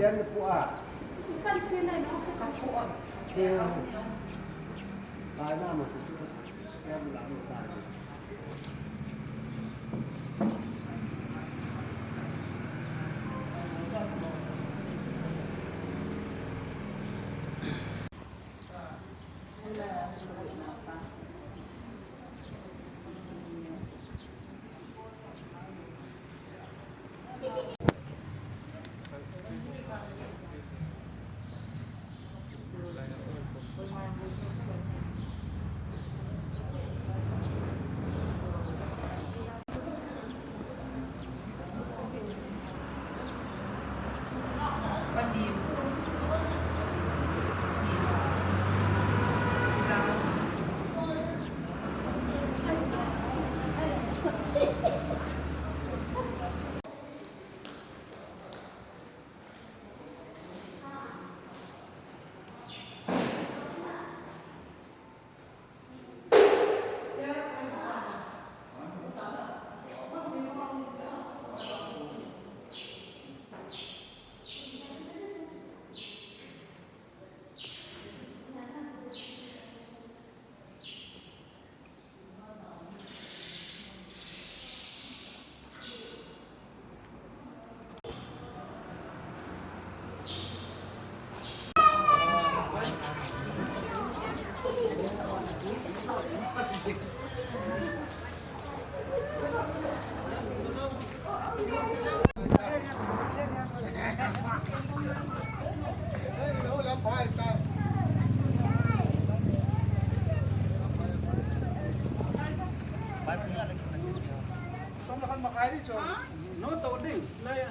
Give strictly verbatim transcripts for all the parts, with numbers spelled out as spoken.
Yan pu a. Kan pu na no ka pu a. Te. Ka na ma su chu. Yan la ma sa. Som le khat makhai di chu. No, to ding. Lai a.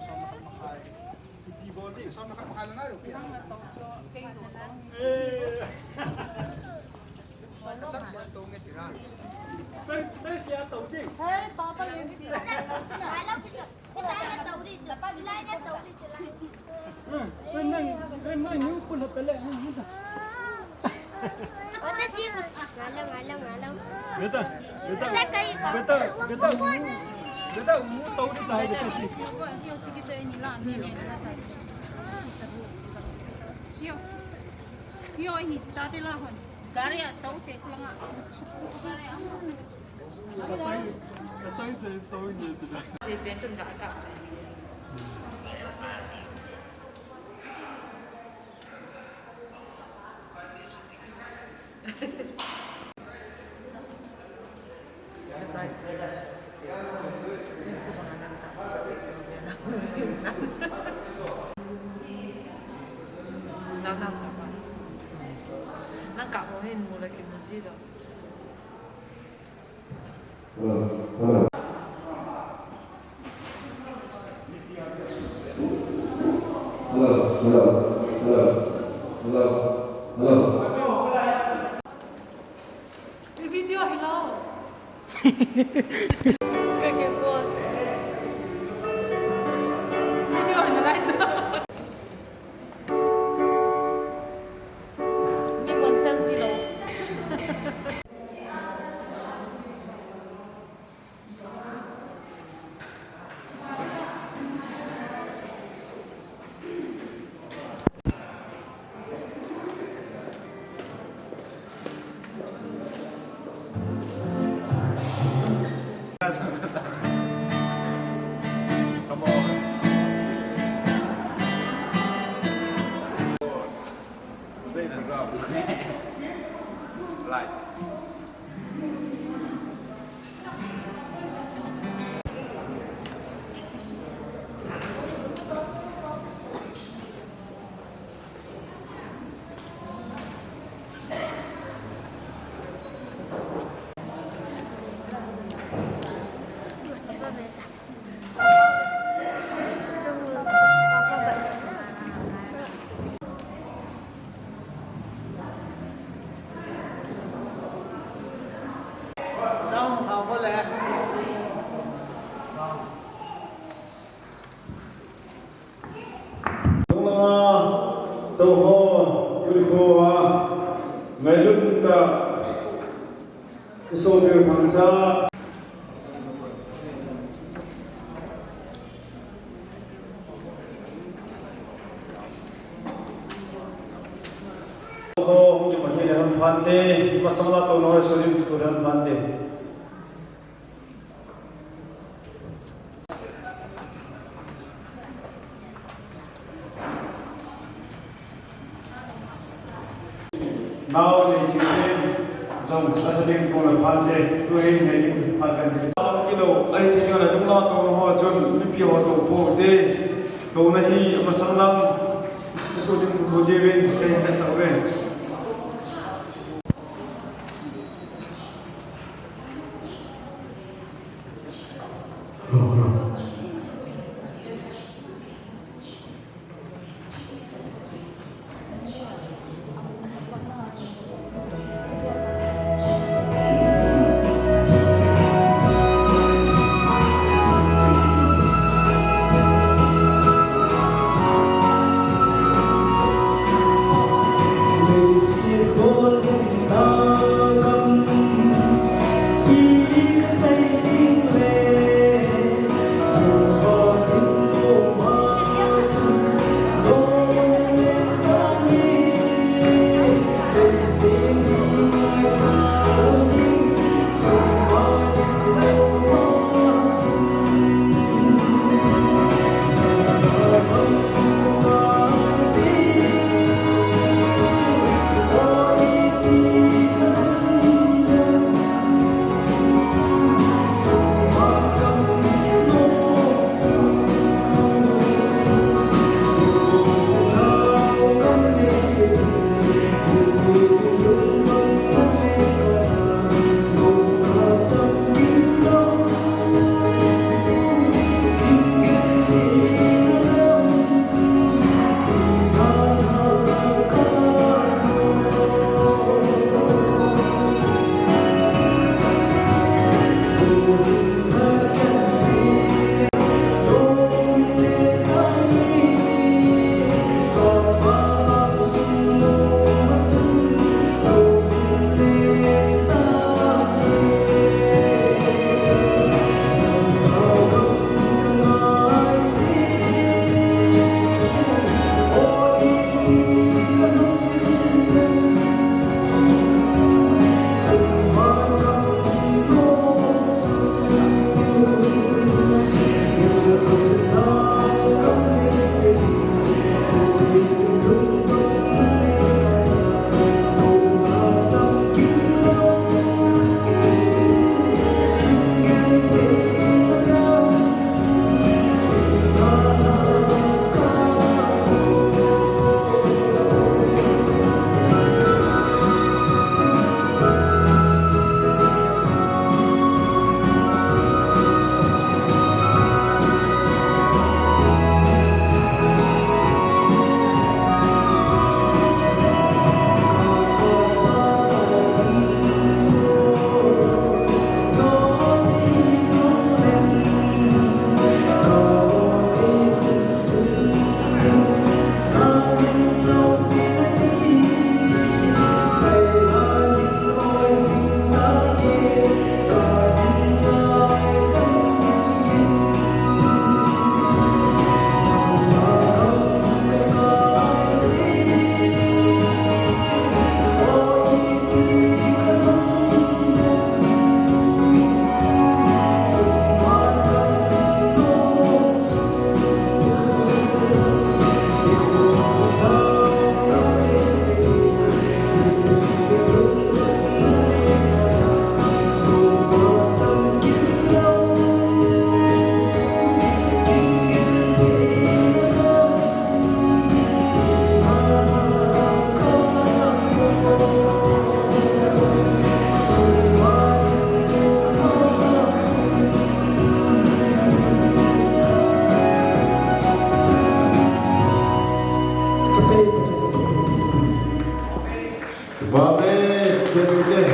Som le khat makhai. Ipi bol ding? Som le khat makhai le nai lo pi. Eh. Ka chak sia to nge ti ra. Tei, tei sia to ding. Hey, papa, yen si. Beta, beta, beta, beta, beta, u, beta, u, tau di tai, beta, si. Yo, yo, hi, chita te la hon. Gari a tau te, langa. Nang kap ho hin mu la kin mu ji lo. Hello, hello, hello, hello, hello. Video, hello. Kake boss. Video, hello. Mi bon sense lo. Come on. Today program. Live. Nunglanga, Touho, Yulkho a, ngailutna, Isopiu Thangcha. Ho, hung kimakhel le hung phante, masang la touna ho, Jesu ding thuthua le hung phante. Nao Neichingthem jong asa ding kong le phante, tu hin he ding phat kan ti. Tao kilo, ahi thei ding le nung la touna ho chun, mipi ho tou pou te, touna hi amasang lang, Jesu ding thuthua diuvin, kahin hetsah uve. Amen.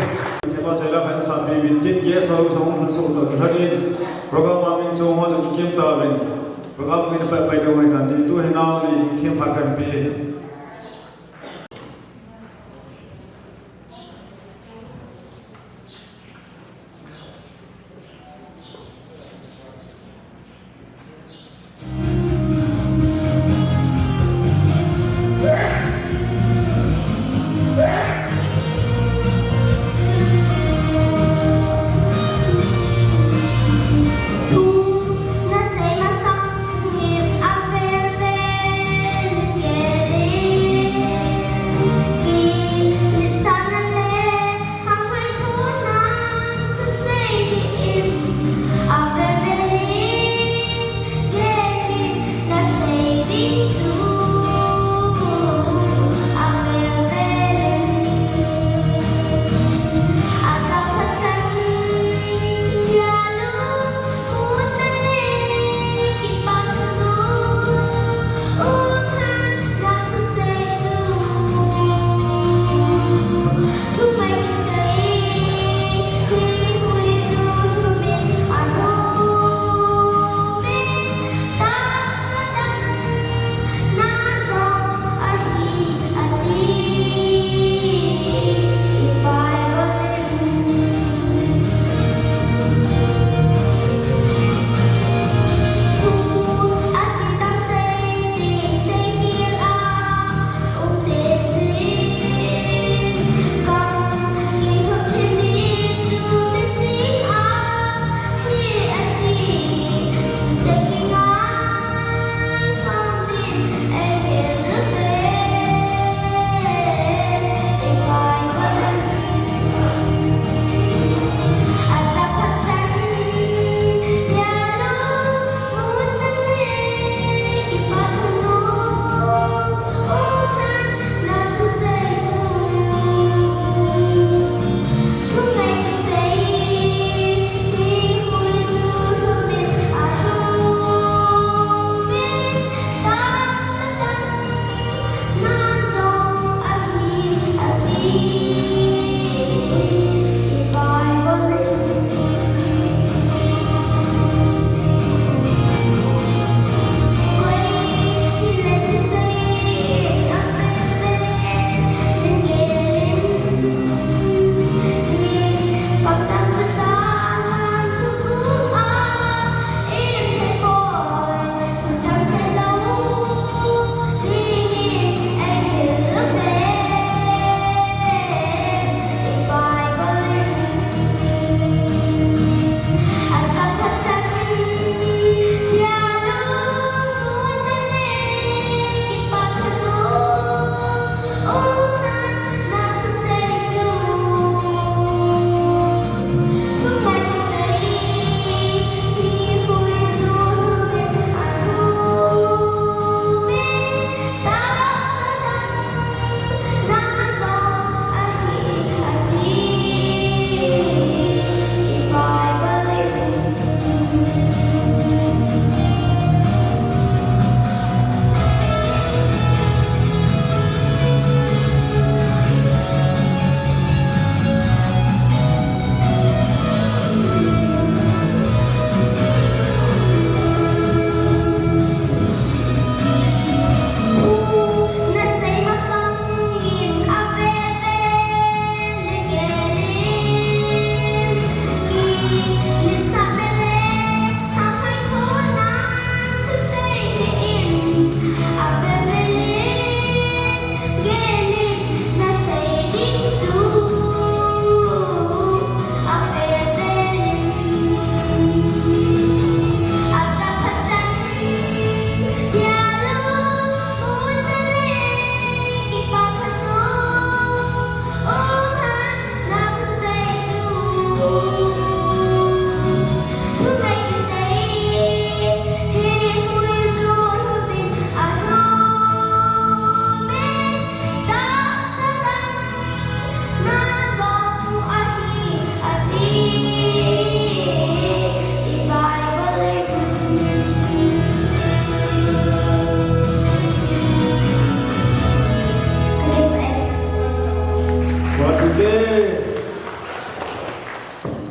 Kipah chai la khan sa pi min tin ke sa sa hung so to khan in. Program a min chu ho chu kim ta min. Program min pa pa deu mai tan tin tu hi nau ni jing kim pa kan pi.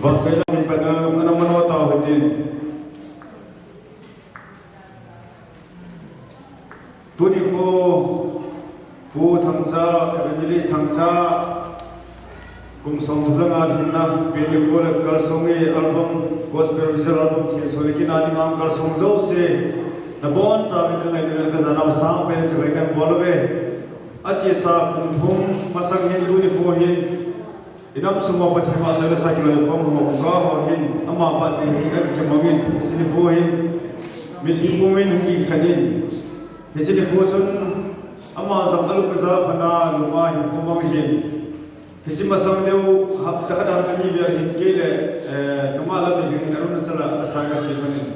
Vangseina hin pan na, na, na mano tao hitin. Tuni kho, Pu Thangcha, Evangelist Thangcha, kum som thum le nga lhinna, Pen nikho le kalsong e album, gospel visual album thensona kinah ding a kalsong jouse, nabonchauvin ka ngailutna le ka janau sangpen chibai kahin bol uve. Achesa kum thum masang hin tuni kho hin, inam sunga Pathen vahchoi le sa kiloi khom ho, upa ho hin, ama birthday hi akimangin, hiche nikho hin, mitlhi pumin hung kikhen in. Hiche nikho chun, ama jong alupna jal khona, lupna hin khomang hin. Hiche masang deu, hapta khat hapta ni vel hin kei le, eh, nungah lam in hin Arunachal a asan kache lhonin.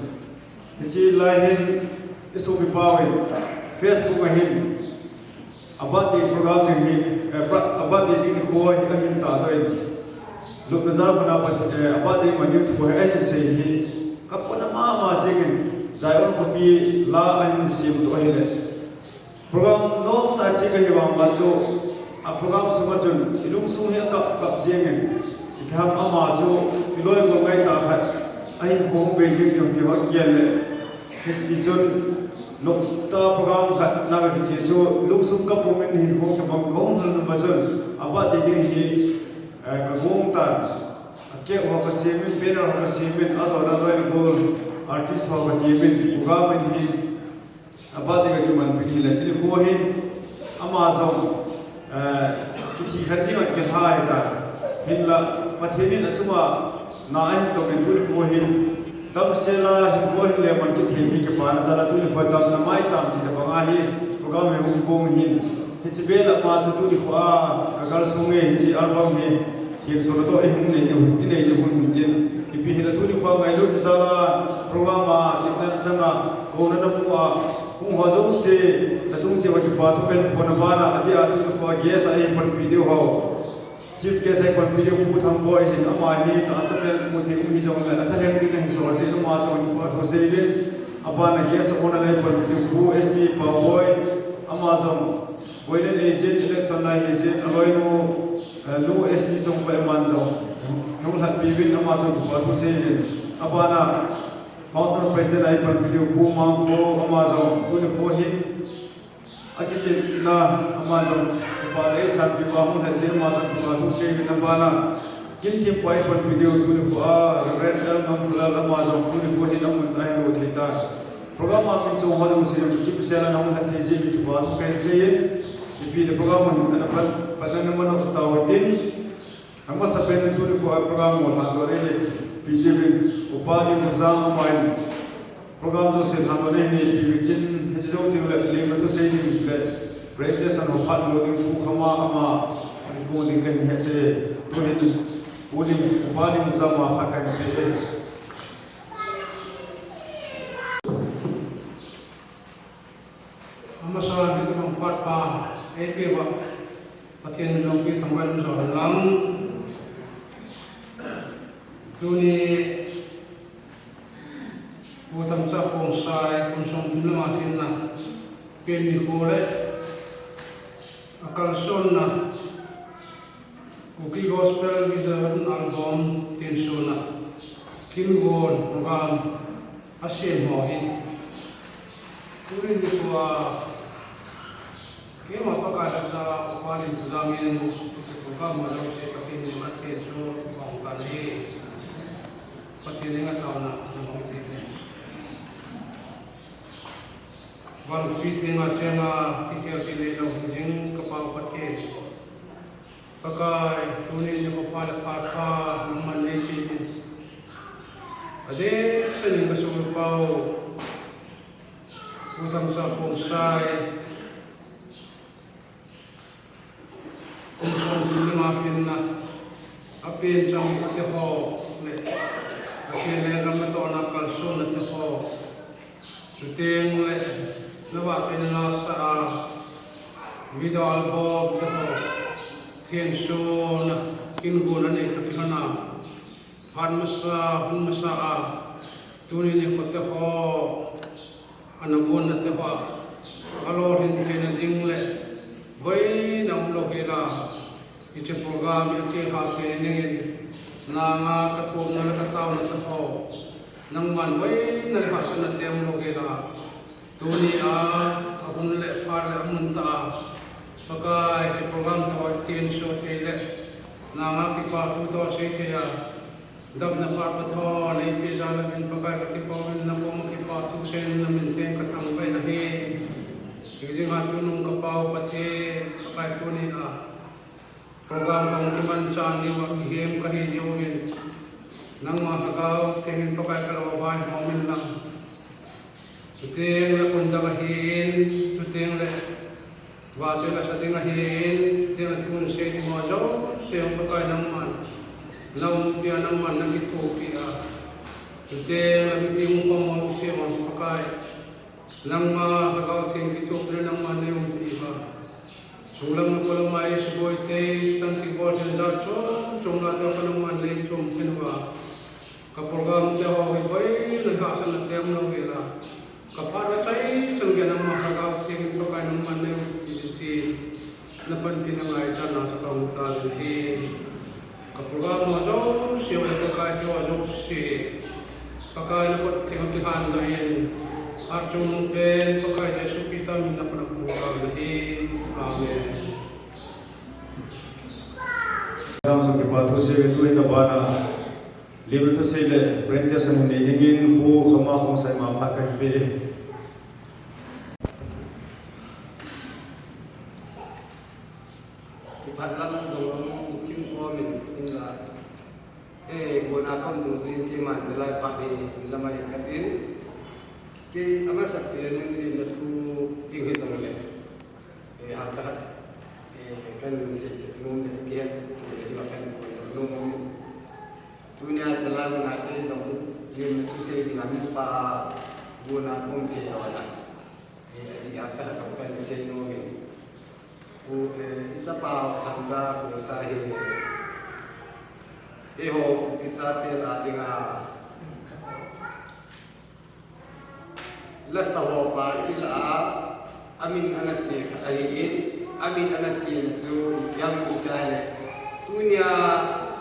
Hiche lai hin, isopipauvin, Facebook a hin, a birthday program hi, eh, pra-, a birthday ding nikho hi ahin tahdoh in. Lupna jal khona Pathen, eh, a birthday man ding thu hi ahin sei hi. Ka pona mama jengin, Zion khopi la ahin semdoh ahile. Program nomtah che kahi vang uva chu, a program sunga chun, ilungsung hi akap kap jengin, ipi ham ama chu, iloi gol ngaitah khat, ahin khom bei jeng ding ti ho gel le, hiti chun, nomtah program khat na kakiche chu, ilungsung kap pumin hin khom kibang kahung lhun uva chun, a birthday ding hi, eh, kagong tan, a cake ho kasemin, banner ho kasemin, ajona loi gol, artist ho katemin, program in hi, a birthday kakimanpin hile, hiche nikho hin, ama jong, eh, kithi khen ding akilhai tai. Hinla, Pathen in achunga na ahin tongin tuni nikho hin, damsel a hinkho hin le man kithei hi kipana jal a tuni nikho damna maicham ti tabang ahi, program hi hung kigong hin. Hiche bel a ama chu tuni nikho a, ka kalsong e, hiche album hi, Thensona toh ihung nei diu, inei diu hun hin tin. Ipi hile tuni nikho a ngailutna jal a, program a, kitna chang a, kouna namu a, hung ho jouse, nachung cheh uva kipa thu kahin phong na bana, adeh a tuni nikho a guest a eipanpi diu ho. Chief guest a eipanpi diu Pu Thangboi hin ama hi tahsa pen mu thei um hijongle, athalheng ding ahin sol jeh in ama chunga kipa thu seiyuvin. Abana guest of honour a eipanpi diu Pu S T Paoboi, ama jong Boina nei jin, election lai hi jin, aloinu, eh, nu S T Chongboi aman jong, nung lhatpiuvin, ama jong kipa thu seiyuvin. Abana, Council President a eipanpi diu Pu Mangkho, ama jong, tuni nikho hin, akitepna, ama jong, kipa le eisanpiuva, hung lhat jin, ama jong kipa thu seiyuvin, abana, Kin thempu a eipanpi diu tuni nikho a, Reverend L Mangkholal, ama jong tuni nikho hin amun tah a ahin lut thei tan. Program a min chong ho jouse jong kimsel a nahung lhat thei jeh in kipa thu kahin seiyin. Ipi le program a hin ana pan, pan ana man u tao tin. Amasapen in tuni nikho a program ho lhatdoh in, Pi David, Upa Limujang amahin. Program jouse lhatdoh in neipiuvin tin, hiche jou teng le, lemna thusei ding le, presentation ho phat lou ding Pu Khama ama, ani kibol ding kahin hetsah e. Tuhin, Pu Lim, Upa Limujang ama phat kahin pe e. Amasan, hitabang phat pa, eipeuva, Pathen in lungpi thangvah in umjou hen lang. Tuni, Pu Thangcha Khongsai, kum som thum le nga lhinna, Pen nikho le akalsonna, Kuki Gospel Vision Album thensona, kin gon program asem ho hi. Tuni nikho a, keima Pakai lhacha Upa Limujang in, program ho jouse Pathen in athenso pang tan ahi. Pathen henga taona namang tite. Van khopi thenga chenga, kikhel kinei lou jing ka Pa Pathen. Pakai, tuni nikho pha le phat pha, nangman neipeuvin. Adeh seh in ka sumil pau, Pu Thangcha Khongsai, kum som thum le nga lhinna, apen chang ate ho le, akhel le lam natohna kalsonna te ho, chuteng le, navahchoina nasa a, video album te ho, thensona, kin gon anei toh kilhon a, phat masa, hun masa a, tuni nikho te ho, ana gonna te ho, alolhin theina ding le, boina umlou hela, hiche program hi achelha thei dingin, Nanga ka thumna le ka taona te ho, nangman boina le hahsatna tem lou hela, tunia, ahun le phat le amun tah a, Pakai, hiche program te ho iti in so thei le, nanga kipa thu toh sei thei a, damna phat pa tho neipe jal uvin Pakai ka kipa uvin, nakoma kipa thu seiyin namin theng ka thangvah in ahi. Hijing a tunung ka Pa u Pathen, Pakai tunia, program kahung kimanchah ni uva mihem kahi jeh uvin, nangma Lhagao Theng in Pakai ka lolhin hon in lang. Chuteng le kun dang ahin, chuteng le vahchoi la sa ding ahin, chuteng le thu sei ding ho jouse Pakai nangman, na umpi a nangman na kithopi a. Chuteng le mipi hung khom ho jouse Pakai, nangma Lhagao Theng kithopi le nangman nei umpi uva. Sunglam le gollhang a eisuboi thei, sutang thilbol thei jat chom chom la te ho nangman nei thum thei uva. Ka program te ho hi boina le hahsatna tem lou hela, ka phat achai chan geiya nangma Lhagao Theng in Pakai nangman nei umpi uvin tin, na panpina ngaichat na ka hung tauvin ahi. Ka program ho jouse, Pakai, keiho jouse, Pakai, na khut theng a kilhan doh in, phat chungnung pen Pakai Jesu Christa min a ka hung tauvin ahi. Amen. Samson kipa thusei tu in ka bana, Bible thusei le presentation nei dingin Pu Khama Khongsai ma phat kahin pe. Kiphat lam jong um thim kom in, in la. Eh, guna kom dungjuiyin keiman chelai phat hi lamai katin. Kei amasapen in limna thu ding hijongle, eh, hapta khat, eh, kahin sei chet nom le, kei, eh, ding a kahin pui nom in. Tunia chelai mun a kei jong limna thusei ding a mipa guna kom thei lou na. Eh, ajeh a cha ka kan sei nom in. Pu, eh, i chapa Thangcha Khongsai hi, eiho Kuki chate lah a dinga lasa ho party lah a amin ana che khat ahin, amin ana chena chu ipi ham itile, tunia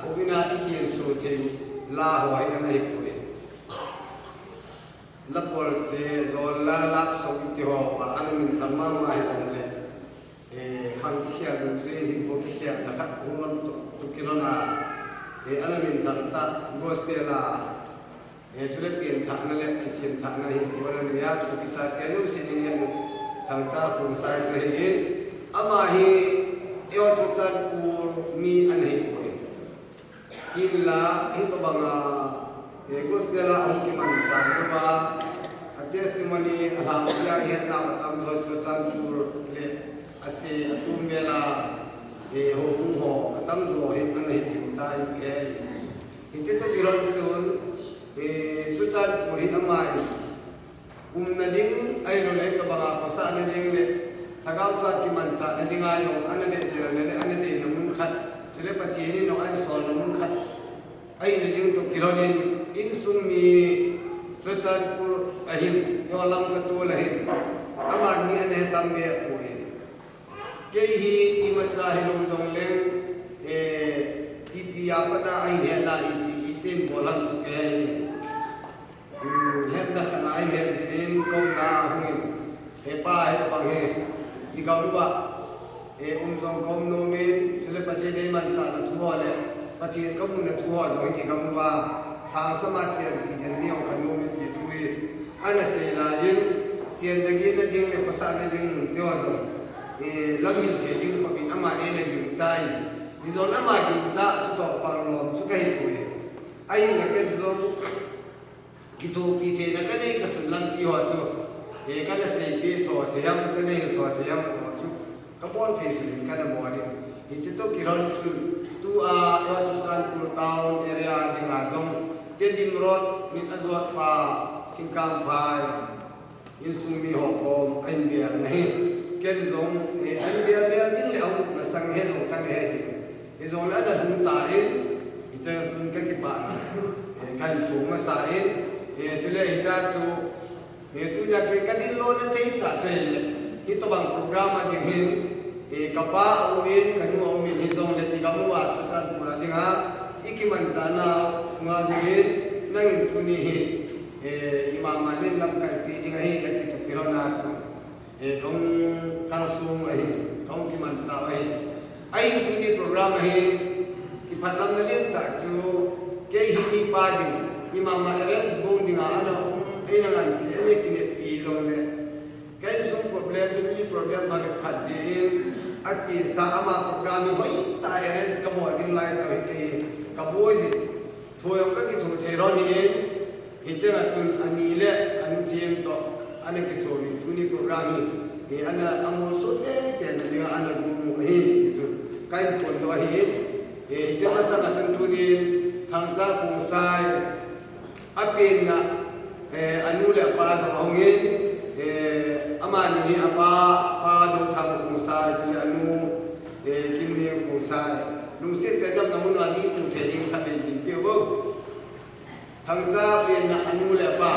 houin a i chen so thei la ho hi ana hi poi. La pol che, jol la, love song ti ho, a, ana minthang mama hijongle, eh, khang kikhel dungjuiyin hinkho kikhelna khat hung lhon tu, tu kilhon a, eh, ana minthang tah, gospel a, eh, chule penthahna le kisem thahna hinkho ana nei a, tu kicha kei jouse in neh u, Thangcha Khongsai chu ahin, ama hi, eiho Churachandpur mi ana hi poi. Hinla, hitobanga, eh, gospel a hung kimanchah jouva, a testimony, a lhangpia i hetnau atamjo Churachandpur le, ase, atum vela, eh, houbung ho, atamjo hi ana hi thim tan ahi. Hiche toh kilhon chun, eh, Churachandpur hi ama in umna ding, ahilouleh hitobanga khosahna ding le, lhagao thua kimanchahna dinga jong, ana vetvelna le, ana deina mun khat, chule Pathen in jong ahin solna mun khat, ahina ding toh kilhon in, insung mi Churachandpur ahin, eiho Lamka tol ahin, aman mi ana he tam be poi. Kei hi imacha hilou jongleng, eh, ipi a pat a ahin hetna, ipi, itin bol ham chu kei hi. Hmm, hetna khat a ahin het jin, kaumna a hungin. He pa, hitobang hi, i gam uva, eh, um jong kaum nom in, chule Pathen in eimanchahna thu ho le, Pathen kamuna thu ho jong hi i gam uva, lhangsam a chenpi den ni jong kanom in ti thu hi. Ana sei laiyin, chenna gehna ding le khosahna ding mun te ho jong, eh, lamhing thei ding khopin aman eina gingchai. Hijongle ama gingcha chu toh panglom chu kahi poi. Ahinla ken jong, kithopi theina kanei chasun lampi ho chu, eh, kana seipeh tho thei ham, kana hil tho thei ham ho chu, kabol thei sun in kana bol in. Hiche toh kilhon chun, tua, eiho Churachandpur town area dinga jong, Tedim Road in ajot pa, Thingkangphai, insung mi ho kom, ahin belna hi. Ken jong, eh, ahin bel bel ding le ahung masang he jong kana he hi. Hijongle ana lhung tan, hiche chun kakipah in, eh, kahin phong masa in, eh, chule hiche chu, eh, tunia kei kadin lona thei tah chu ahile, hitobang program a ding hin, eh, kapa aumin, kanu aumin, hijongle i gam uva Churachandpur a dinga, Ikimanchahna sunga dingin, nangin tuni hi, eh, imama nin lamkai pi ding ahi, ati toh kilhonna chu, eh, kahung kalsong ahi, kahung kimanchah ahi. Ahin tuni program ahin, kiphatlamna lentah chu, kei hi mipa ding, imama arrange bol dinga ana um, eina ngansi, eina kinepi jongle, ka insung problem, family problem phabep khat jeh in, achesa ama program hi hoitah arrange kabol ding lai tah hi kei kaboi jin. Thu jong kakitho thei lhon ahin, hichea chun ani le anu them toh ana kitho in tuni program hi, eh, ana amolso teitei na dinga ana gong u ahi, ti chu kahin phondoh ahi. Eh, hiche masanga chun tunin Thangcha Khongsai, apenna, eh, anu le apa jong ahungin, eh, amani hi apa, Pa Dothang Khongsai, chule anu, eh, Kimneng Khongsai. Lungset tah in namun uva mi pu thei ding khat nei ding peh uvo. Thangcha penna anu le apa.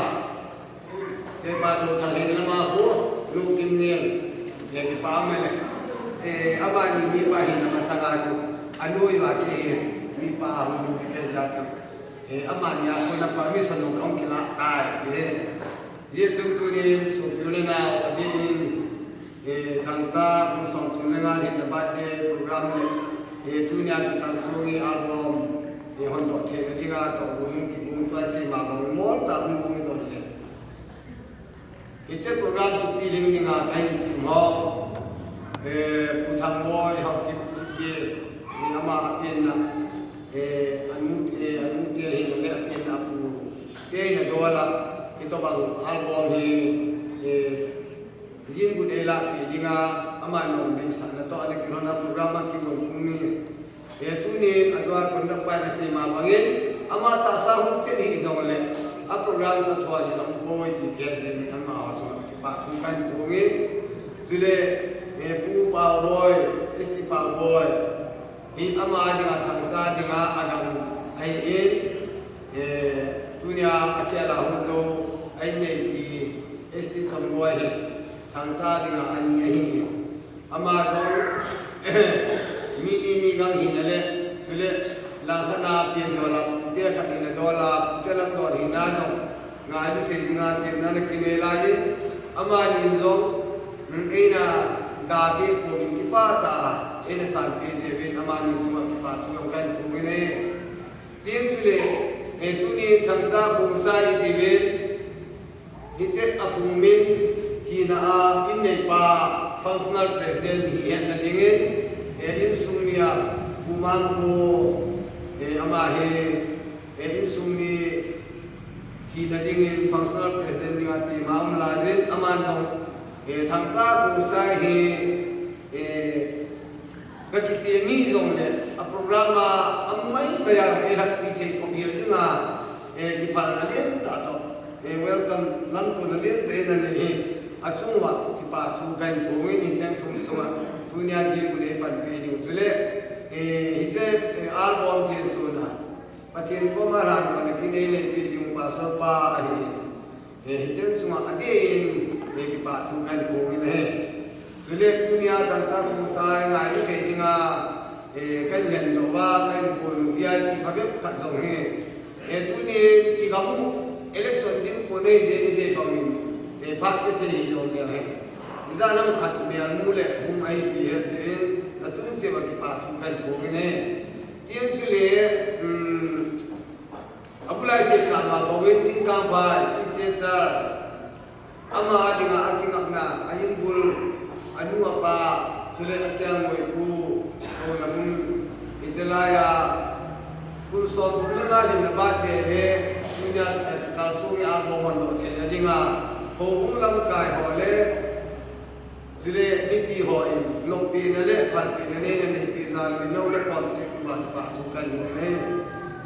Hiche Pa Dothang hin lama khu, nu Kimneng, eh, kipa mele. Eh, amani mipa hina masanga chu, anoiya kei hi mipa ahung ding kei jeh a chu, eh, amani a kona permission jong kahung kilah tai, ti hi. Hijeh chun tunin sopi u le nao adin, eh, Thangcha kum somthum le nga lhinna birthday program le, eh, tunia kikalsong e album, eh, hondoh theina dinga tohgon hung kigong tua seima bang moltah hung gong jongle, hiche program chu pilhing dinga kahin tem ho, eh, Pu Thangboi Haokip Chief Guest, eh, ama apenna, eh, anu, eh, anute hina le apenna apu te hina dola, hitobang album hi, eh, jin gun eilahpeh dinga, ama nom deisahna toh ana kilhonna program a kigong pum hi. Eh, tunin ajoa conductor pa in aseima bangin, ama tahsa hung chen hih jongle, a program chu athon in ahung poi ti kei jeh in amaho chunga kipa thu kahin phong e. Chule, eh, Pu Paoboi, S T Paoboi, hi ama dinga Thangcha dinga agam ahin, eh, tunia akhel a hung tou a inneipi S T Chongboi hi Thangcha dinga ani ahin. Ama jong mi ni mi gang hina le, chule langkhat na pen dola, pute khat hina dola, pute lamdon hina jong ngailu thei dinga temna ana kinei lai in, amanin jong, mm, eina gapeh pouvin kipah tah a eina sanpeh jeh uvin amani chunga kipa thu jong kahin phong in ahi. Tin chule, eh, tuni Thangcha Khongsai iti uvin, hiche aphung min hina a inneipa functional president hi hetna dingin, eh, insung mi a Pu Mangkho, eh, ama hi, eh, insung mi hina dingin functional president dinga tema aum laiyin, aman jong, eh, Thangcha Khongsai hi, eh, kakitemi jongle, a program a, amu mai mai a, eh, lhatpi thei khop hel dinga, eh, kipana lentah toh, eh, welcome lamtona lentah in anei hi, achunguva kipa thu kahin phong in hicheng thum chunga, tunia jin gun eipanpi diu chule, eh, hiche, eh, album thensona, Pathen koma lhandohna kinei neipeh diu Pastor pa ahi. Eh, hicheng chunga adeh in, eh, kipa thu kahin phong in ahi. Chule tunia Thangcha Khongsai ngailu thei dinga, eh, kahin lhendoh uva, kahin kon u V I P phabep khat jong hi, eh, tunin igam u election ding kon ahi jeh in idei bangin, eh, phat pe thei hi jong ding ahi. Ijat ham khat melmu le hum ahi ti het jeh in, nachung cheh uva kipa thu kahin phong in ahi. Tin chule, um, abulai seh kama bouvin Thingkangphai, Christian Church, ama dinga akingapna, a inbul, anu apa, chule akiang moipu, kona mun, hiche laiya, kum somthum le nga lhinna birthday le, tunia, eh, kalsong a album hondoh theina dinga, houbung lamkai ho le, chule mipi hon, lopina le, phatpina neina neipeh jal uvin lou le kom cheh uva kipa thu kahin phong in ahi.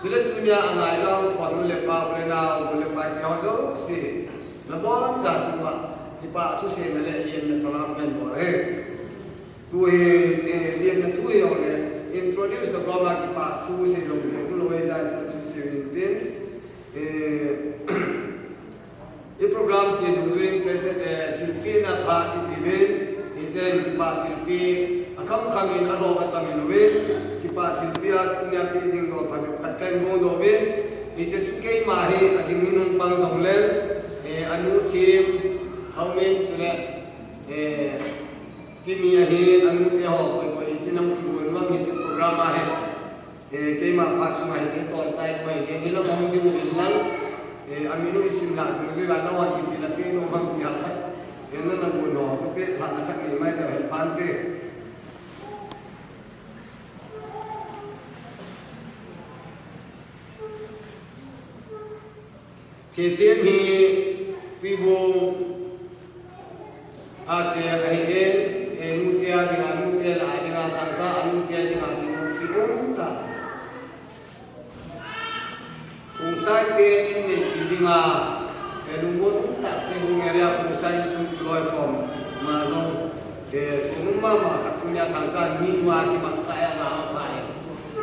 Chule tunia angailu a hung khom nu le pa, u le nao, u le pai te ho jouse, naboncha chunga kipa thu seina le lemna salam kahin bol e. Tu hi, eh, lemna thu hi jongle, introduce toh koma kipa thu sei jong sei lou ahi jeh chun thu sei intin. Eh, i program che dungjuiyin president, eh, thilpehna phat iti uvin, hiche Kipa thilpeh, akham kham in alom atam in uve. Kipa thilpeh a tunia peh ding dol phabep khat kahin bol ding uve. Hiche chu keima hi ading in hung pang jongle, eh, anu thim, Haomin chule, eh, Kimi ahin, anu te ho koi koi tin hung kibol vang hiche program ahi. Eh, keima phat sunga hiche tolchai koi hiche, hilam hung ding uvin lang. Eh, amin u isim na, dungjuiya nawan kipe na pe nom ham ti hal khat. Eh, nana gon ho, chu pe phat na khat nei mai da hen pan te. Thethiem hi Twibung a cheng ahi e, e, nute a dinga, nute lah a dinga, Thangcha a nute a dinga, Twibung pi um ta. Khongsai te in neipi dinga, e, lungmon um ta, Twibung area Khongsai insung kiloi khom, ma jong, e, sum um mama khat tunia Thangcha mi nua kimang kha e, ma ma kha e.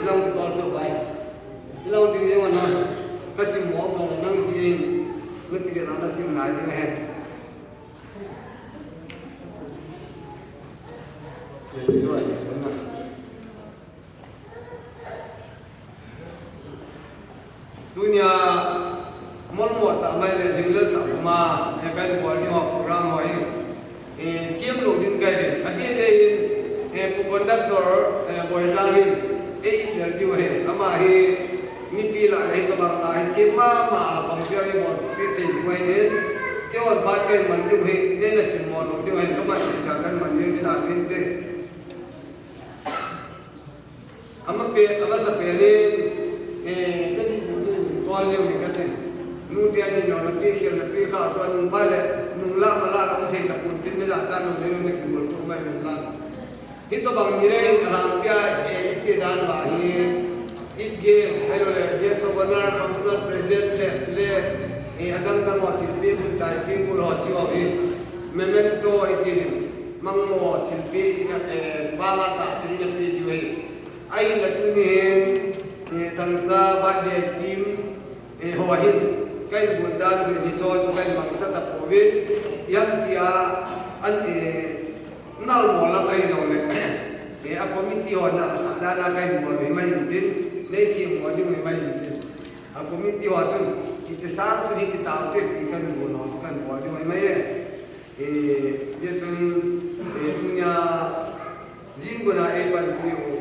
Ilong kitol peh bai. Ilong ding jong ana, kasim mo mo nang si in, nati ding ana sim nai ding ahi. Te ti lo ai ti na. Tunia molmo tah mai le jingle tah ma, e, kahin bol ding ho program ho hi. Eh, thiam lou ding kahi ve. Adeh le, eh, Pu Conductor, eh, Boijang in, eh, i bel diu ahi. Ama hi, mipi lah le hitobang lah hi, thiam mama, a pang pial hi bol, pi thei jiu ahi. Keiho phat kahin man diu ahi, neina simmo lou diu ahi, kaman chan chan kahin man diu ahi, nidang in te. Amapen, amasapen in, eh, kajih bu chu tol leu ni kati. Nute a ni nona pi khel na pi kha chu anung pha le, nung la ma la la um thei tapon tin me la cha nung le nung na kibol tu mai ven lang. Hitobang ni le, alam pia, eh, iche dan ba hi, Chief Guest, ahilou le, Guest of Honor, Functional President le, chule, eh, adang dang ho thilpeh, bun tai, peh, bul ho, chi ho hi, memento, iti ni, mangmo, thilpeh, ina, eh, banga ta, thil ina pe jiu ahi. Ahinla tuni hin, eh, Thangcha birthday team, eh, ho hin, kahin bol dan u hi, hiche chu kahin mangcha tapouvin, ijemtia, an, eh, nalmo lam ahi jongle, eh, a committee ho nalsah dan a kahin bol u hi mai intin, nei themmo ding u hi mai intin. A committee ho chun, hiche sang chun hiti taute ti kahin bol u chu kahin bol ding u hi mai e. Eh, hijeh chun, eh, tunia jing guna eipanpi u,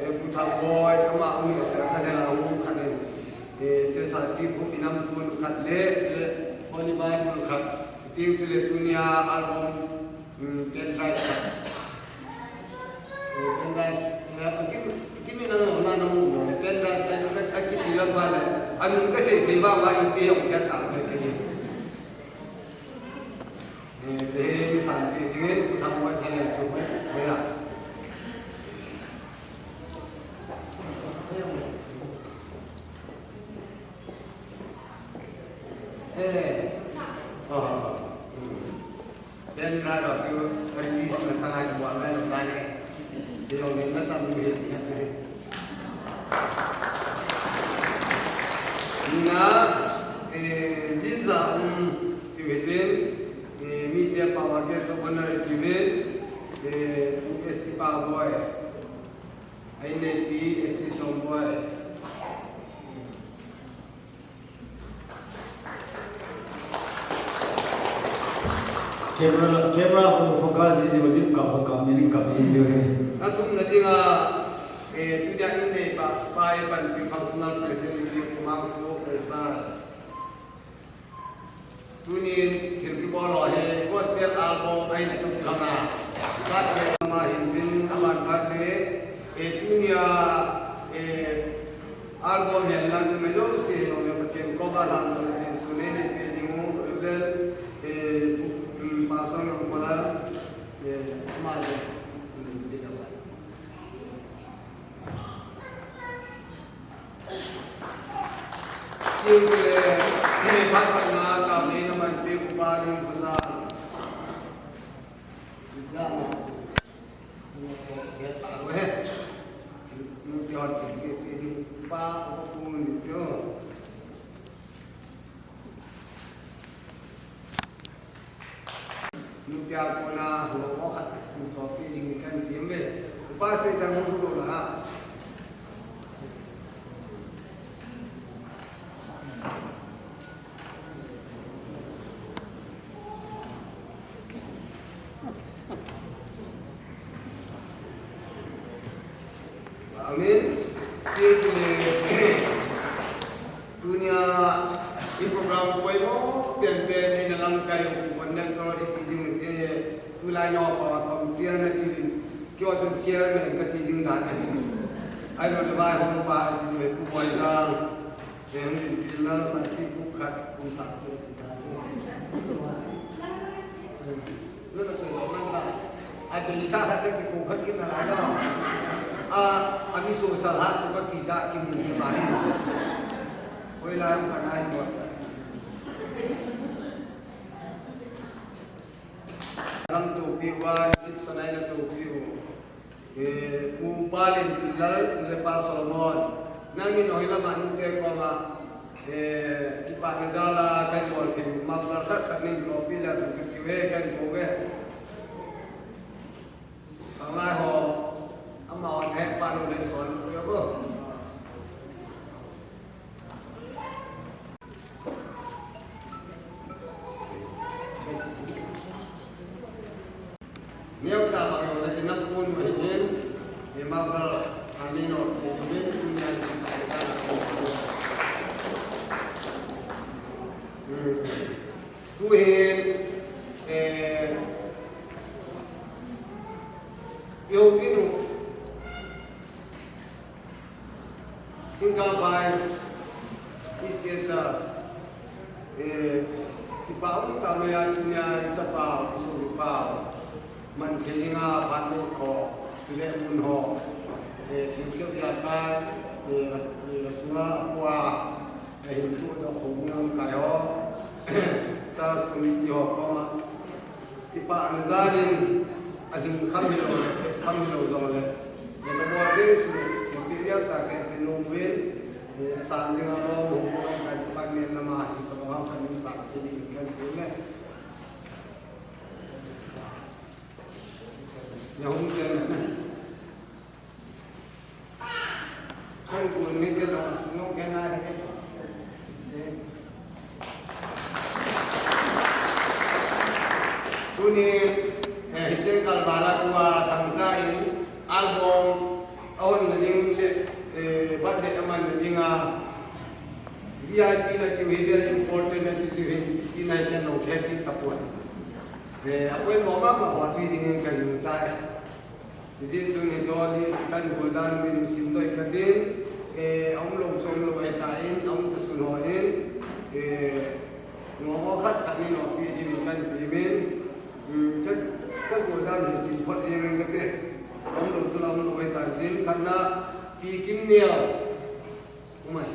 eh, Pu Thangboi, ama um in, eh, khat le la um khat in, eh, che salpi khu inam kun khat le, che Holy Bible khat, ti chule tunia album, um, pen drive khat. Eh, pen drive, eh, akim, akim in ano na na mu no, pen drive, eh, akiti lam pa le, anung kasei thei ba ma ipi hung khat ta le ke. Eh, che hi san ti dingin, Pu Thangboi Thanlem chu mai, mai la. Eh, oh, hmm. Pen drive chu release masanga kibol mai lou dan e. Kei jong le nachan u hi ti ahi. Na, eh, jinja um tiu hitin, eh, mite pao a guest of honor kive, eh, Pu S T Paboi, a inneipi S T Chongboi. Camera, camera khu focus ji ji dim kap, kap ni dim kap ji diu ahi. Athumna dinga, eh, tunia inneipa, pa eipanpi functional president ni Pu Mangkho Khongsai. Tunin thil kibol ho hi gospel album ahin atu kilhona. Birthday ama hin tin aman birthday, eh, tunia, eh, album hi alang thei mai jouse jong le Pathen koma lhan jong le thil sunei nei pe ding u Reverend, eh, um, Pastor Ngam Kolal, eh, ama jong, um, Tiu le, hei, phat phat na, ka me na man pe upa ding ko sa. Ya, ya ta lo he. Nu te hot ke pe ding upa ko ku ni teo. Nutia kona lo ko khat. Kopi ding kan ti ve. Upa Seijang hung lou la. Amen. Tunia i program poimo penpen eina lamkai u conductor iti ding, eh, tulai napa compere nati ding. Keiho chun chairman kati ding dan ahi. Ahilou le vaihompa iti ding Pu Moijang. Eh, hung ding til lal sa ki kum khat kum sa ki. Nuna soi lo man ta. A, deisa khat na kikou khat kit nalai lo. A, ami sosal hat to kakija kimu kit ma hi. Hoilai ham khat ahi bol sa. Lamto pi uva, sip sanai na to pi u. Eh, Pu Palen Tinlal, chule Pa Solomon. Nangin hoilama nute koma, eh, kipana jala kahin bol thei u, muffler khat khat nin kopi la chu kati ve, kahin kou ve. Kangai ho, amahon he pa no le son, yo bo. Neocha bang jong le ina pun mai hin, ima val ani no, i min pun yan. Hmm. Tu hin, eh, yo inu. Thingkangphai, E C A Church, eh, kipa um tah mai a tunia i chapa u, i sopi pa u, man thei dinga phat mo kho, chule mun ho, eh, thil keu ya tai, eh, la, eh, la sunga a pua, eh, hin tu do kho mun kai ho, church committee ho koma, Kipana jal in, alhing kham hilou le, pet kham hilou jong le, le ka bol thei su, thilpeh neocha kahin pe nom uvin, eh, asan dinga lom hung bol kai department lama hi, tabang ham kahin san thei ding kahin ti le. Ya hung chen. Kan kun ni ke long, long ke na he. Tuni, eh, hichen kalvala tua thangcha in album ahon na ding le, eh, birthday aman na dinga V I P na tiu hi very important na ti chu hin ti na hi ken long ke ti tapon. Eh, apoimo mama ho tui ding in kahin sa e. Hijeh chun hiche list kahin bol dan u hin sim doh katin, eh, aum lou chu aum lou ahitan, aum chasun ho hin, eh, ngong ho khat khat nin ho pe diuvin kahin temin, um, ka, ka bol dan u hin sim phot jeng in kate, aum lou chu la aum lou ahitan tin, khatna, Pi Kimneo, umai.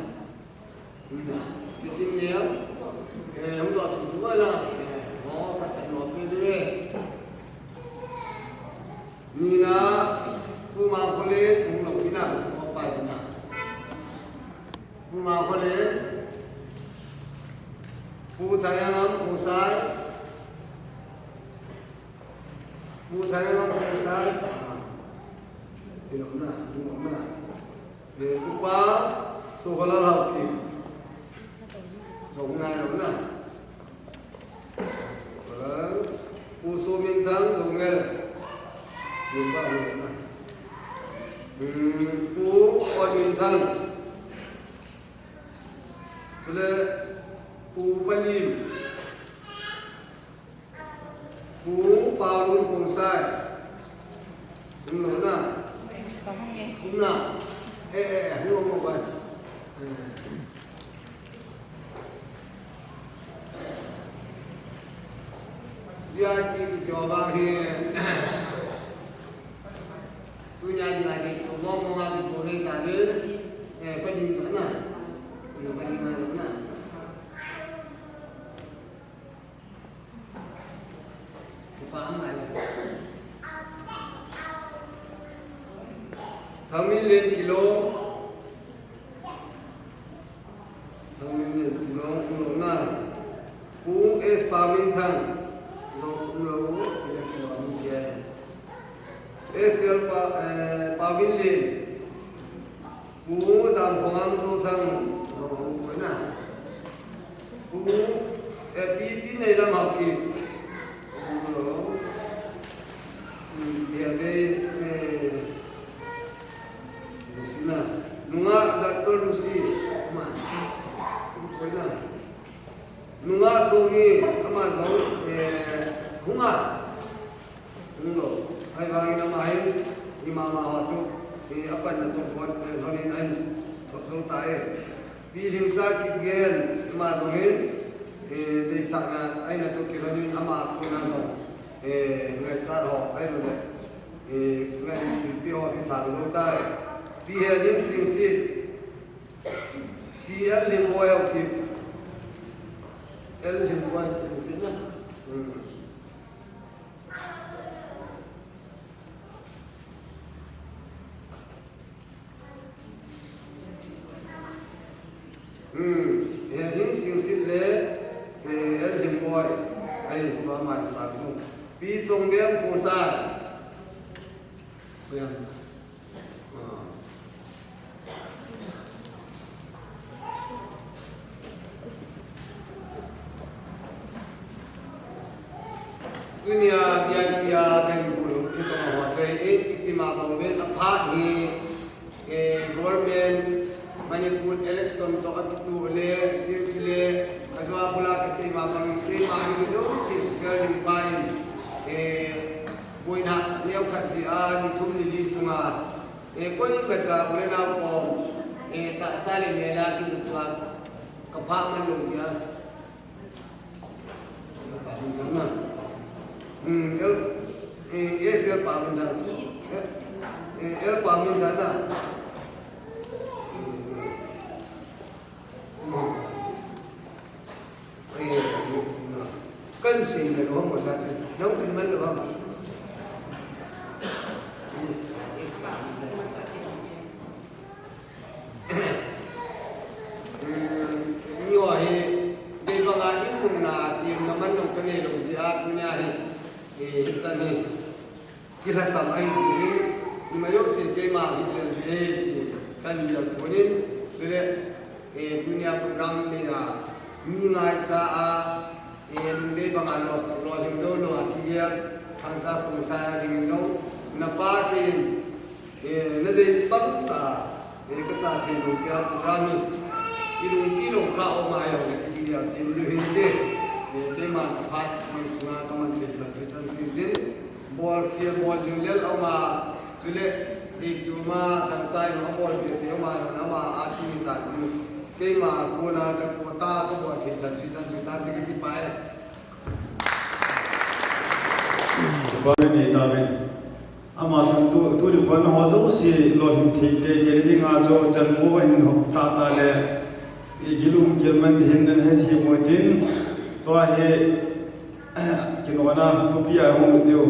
Pi Kimneo, eh, hung doh thum thum a la, eh, mo, khat khat mo pe diu e. Nina, Pu Mangkholen, hung lou ina, mo pa ina. Pu Mangkholen, Pu Thangam, Pu Sai, Pu Thangam, Pu Sai, ah, ina na, ina na. Eh, Upa Soholal Haokip. Jong ngai lou na. Soholal. Pu Sominthang Doungel. Jong ba lou na. Hmm, Pu Otminthang. Chule Pu Palim. Pu Paulun Khongsai. Hung lou na. Hung na. Eh, eh, hung lou mo bai. Eh. V I P kiti ho vang hi. Tunia dinga ding chu mo mo nga ding ko nei ta ve. Eh, pa ding ta na. Mo pa ding na na. Thangminlen Kilong. Thangminlen Kilong, um lou na. Pu S Paminthang. Jong um lou, Pu Kilong, um ke. Israel pa, eh, Pavilion. Pu Zamkhongam Tothang, oh, koi na. Pu, eh, Pi Chineilam Haokip. Oh, hmm, ya, eh, eh, Lucy na. Nunga Doctor Lucy. Ma. Koi na. Nunga Somi, ama jong, eh, hunga. Hung lou. Ahivangin ama hin, ima ma ho chu, eh, apanna toh pon, eh, lhonin ahin thot jou tai. Pi Lhingcha Kipgen, ima jong hin, eh, deisahna, ahinna toh kilhonin ama kona jong, eh, ngaichat ho, ahilou le, eh, ngaichat pi ho kisang jou tai. Pi Helhing Singsit, Pi L Lhingboi Haokip, L Lhingboi Singsit na. Hmm. Hmm, Helhing Singsit le, eh, L Lhingboi. Ahi, tua man sa chu. Pi Chongbeng Khongsai. Kuya. Ah. Tunia V I P a kahin bol u, itobang ho chu, eh, itima bang uvin aphat hi, eh, government, Manipur election toh akitu le, iti chule, ajou a bula kasei ma bangin, keima hi mi jouse social limpa in, eh, boina neokhat jeh a, ni thum ni li sunga, eh, koimacha u le nao kom, eh, tahsa le mel a kimuto a, kapha man lou jeh a. Hmm, L, eh, S L Pa Munthang. Eh, eh, L Pa Munthang na. Hmm. Eh, kan sei na lou mo ta sei. Nang kan man lou mo. Yes, yes, Pa Munthang. Hmm, mi ho hi, dei banga in muna, ti na man nong ka nei lou jeh a, tunia hi, eh, hichan hi, kilhasam ahi jeh in, ima jouse keima hi len jeh, ti kan gel pon in, chule, eh, tunia program nei a, mi ngaicha a, eh, lungdei banga lo, lolhing jou lou a kigel, Thangcha Khongsai a dingin jong, na pa kin, eh, na dei bang ta, eh, ka cha thei lou jeh a program hi, i lungki lou kha o ma jong, i kigel thim diu hin te, eh, keiman ka phat, man sunga ka man thei chan chu chan thim din, bol khel bol jing lel o ma, chule, dei chu ma, Thangcha in a bol be thei o ma, ama a ki ni ta diu, keima kona ka ko ta, ka bol thei chan chu chan chu ta, ti ka kipah e. Kipa nei tauve. Ama chun tu, tuni khon ho jouse lolhing thei teitei dinga chu chan mo hin hop tata le, i gilou gel man ding hin na hethem u hitin, tua hi, kinona khopi a hung diu.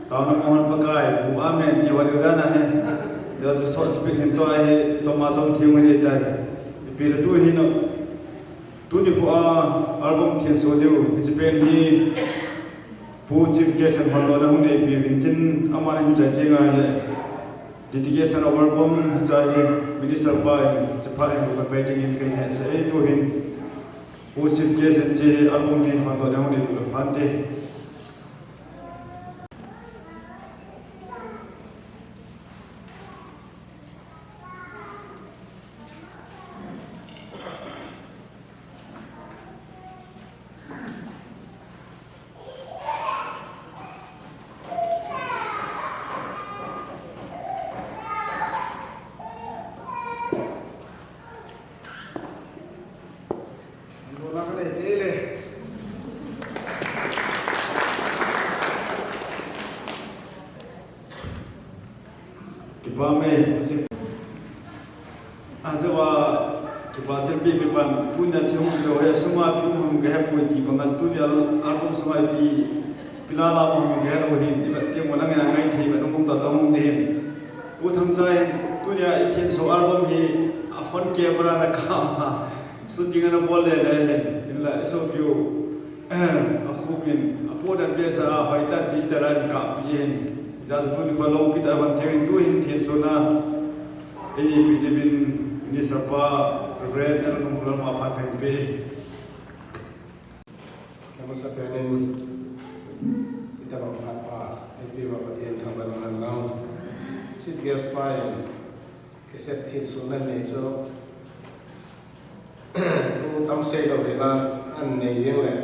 Taona Mohon Pakai, u amen ti ho diu dan ahi. Tua chu short speech hin tua hi, chom a chom thim u hitai. Ipi le tu hin, Tuni khu a album thenso diu, hiche pen hi Pu Chief Guest in hon dohna hung neipi uvin tin, aman ahin chai teng ahile dedication of album hiche hi Minister pa in, hiche phat in hung pai dingin kahin hetsah e. Tu hin Pu Chief Guest in hiche album hi hon dohna hung neipi uvin phante. Kipa me, aji. Aji a, kipa thilpeh pi pan, tunia thil hung lou hi, sunga ipi um ham ka hepoi ti banga, tunia album sunga ipi, ipi la la um ham ka helou hin, ivet teng mo lang a ngai thei vet um ta ta um ding hin. Pu Thangcha hin, tunia i thenso album hi, a phone camera na kam a, shooting ana bol le le hin, hinla i sopi u, a khum in, a Modern base a hoitah digital a eikappi ahin. Hijeh chun tuni kho loupi tah a hung thei in tuhin thensona eipeh diuvin Minister pa Reverend L. Nunglal ma phat kahin pe. Amasapen in, itobang phat pha eipeh uva Pathen thangvah in umhen lang. Chief guest pa in, cassette thensona nei chu, thu tam seilou hina, anei jeng le.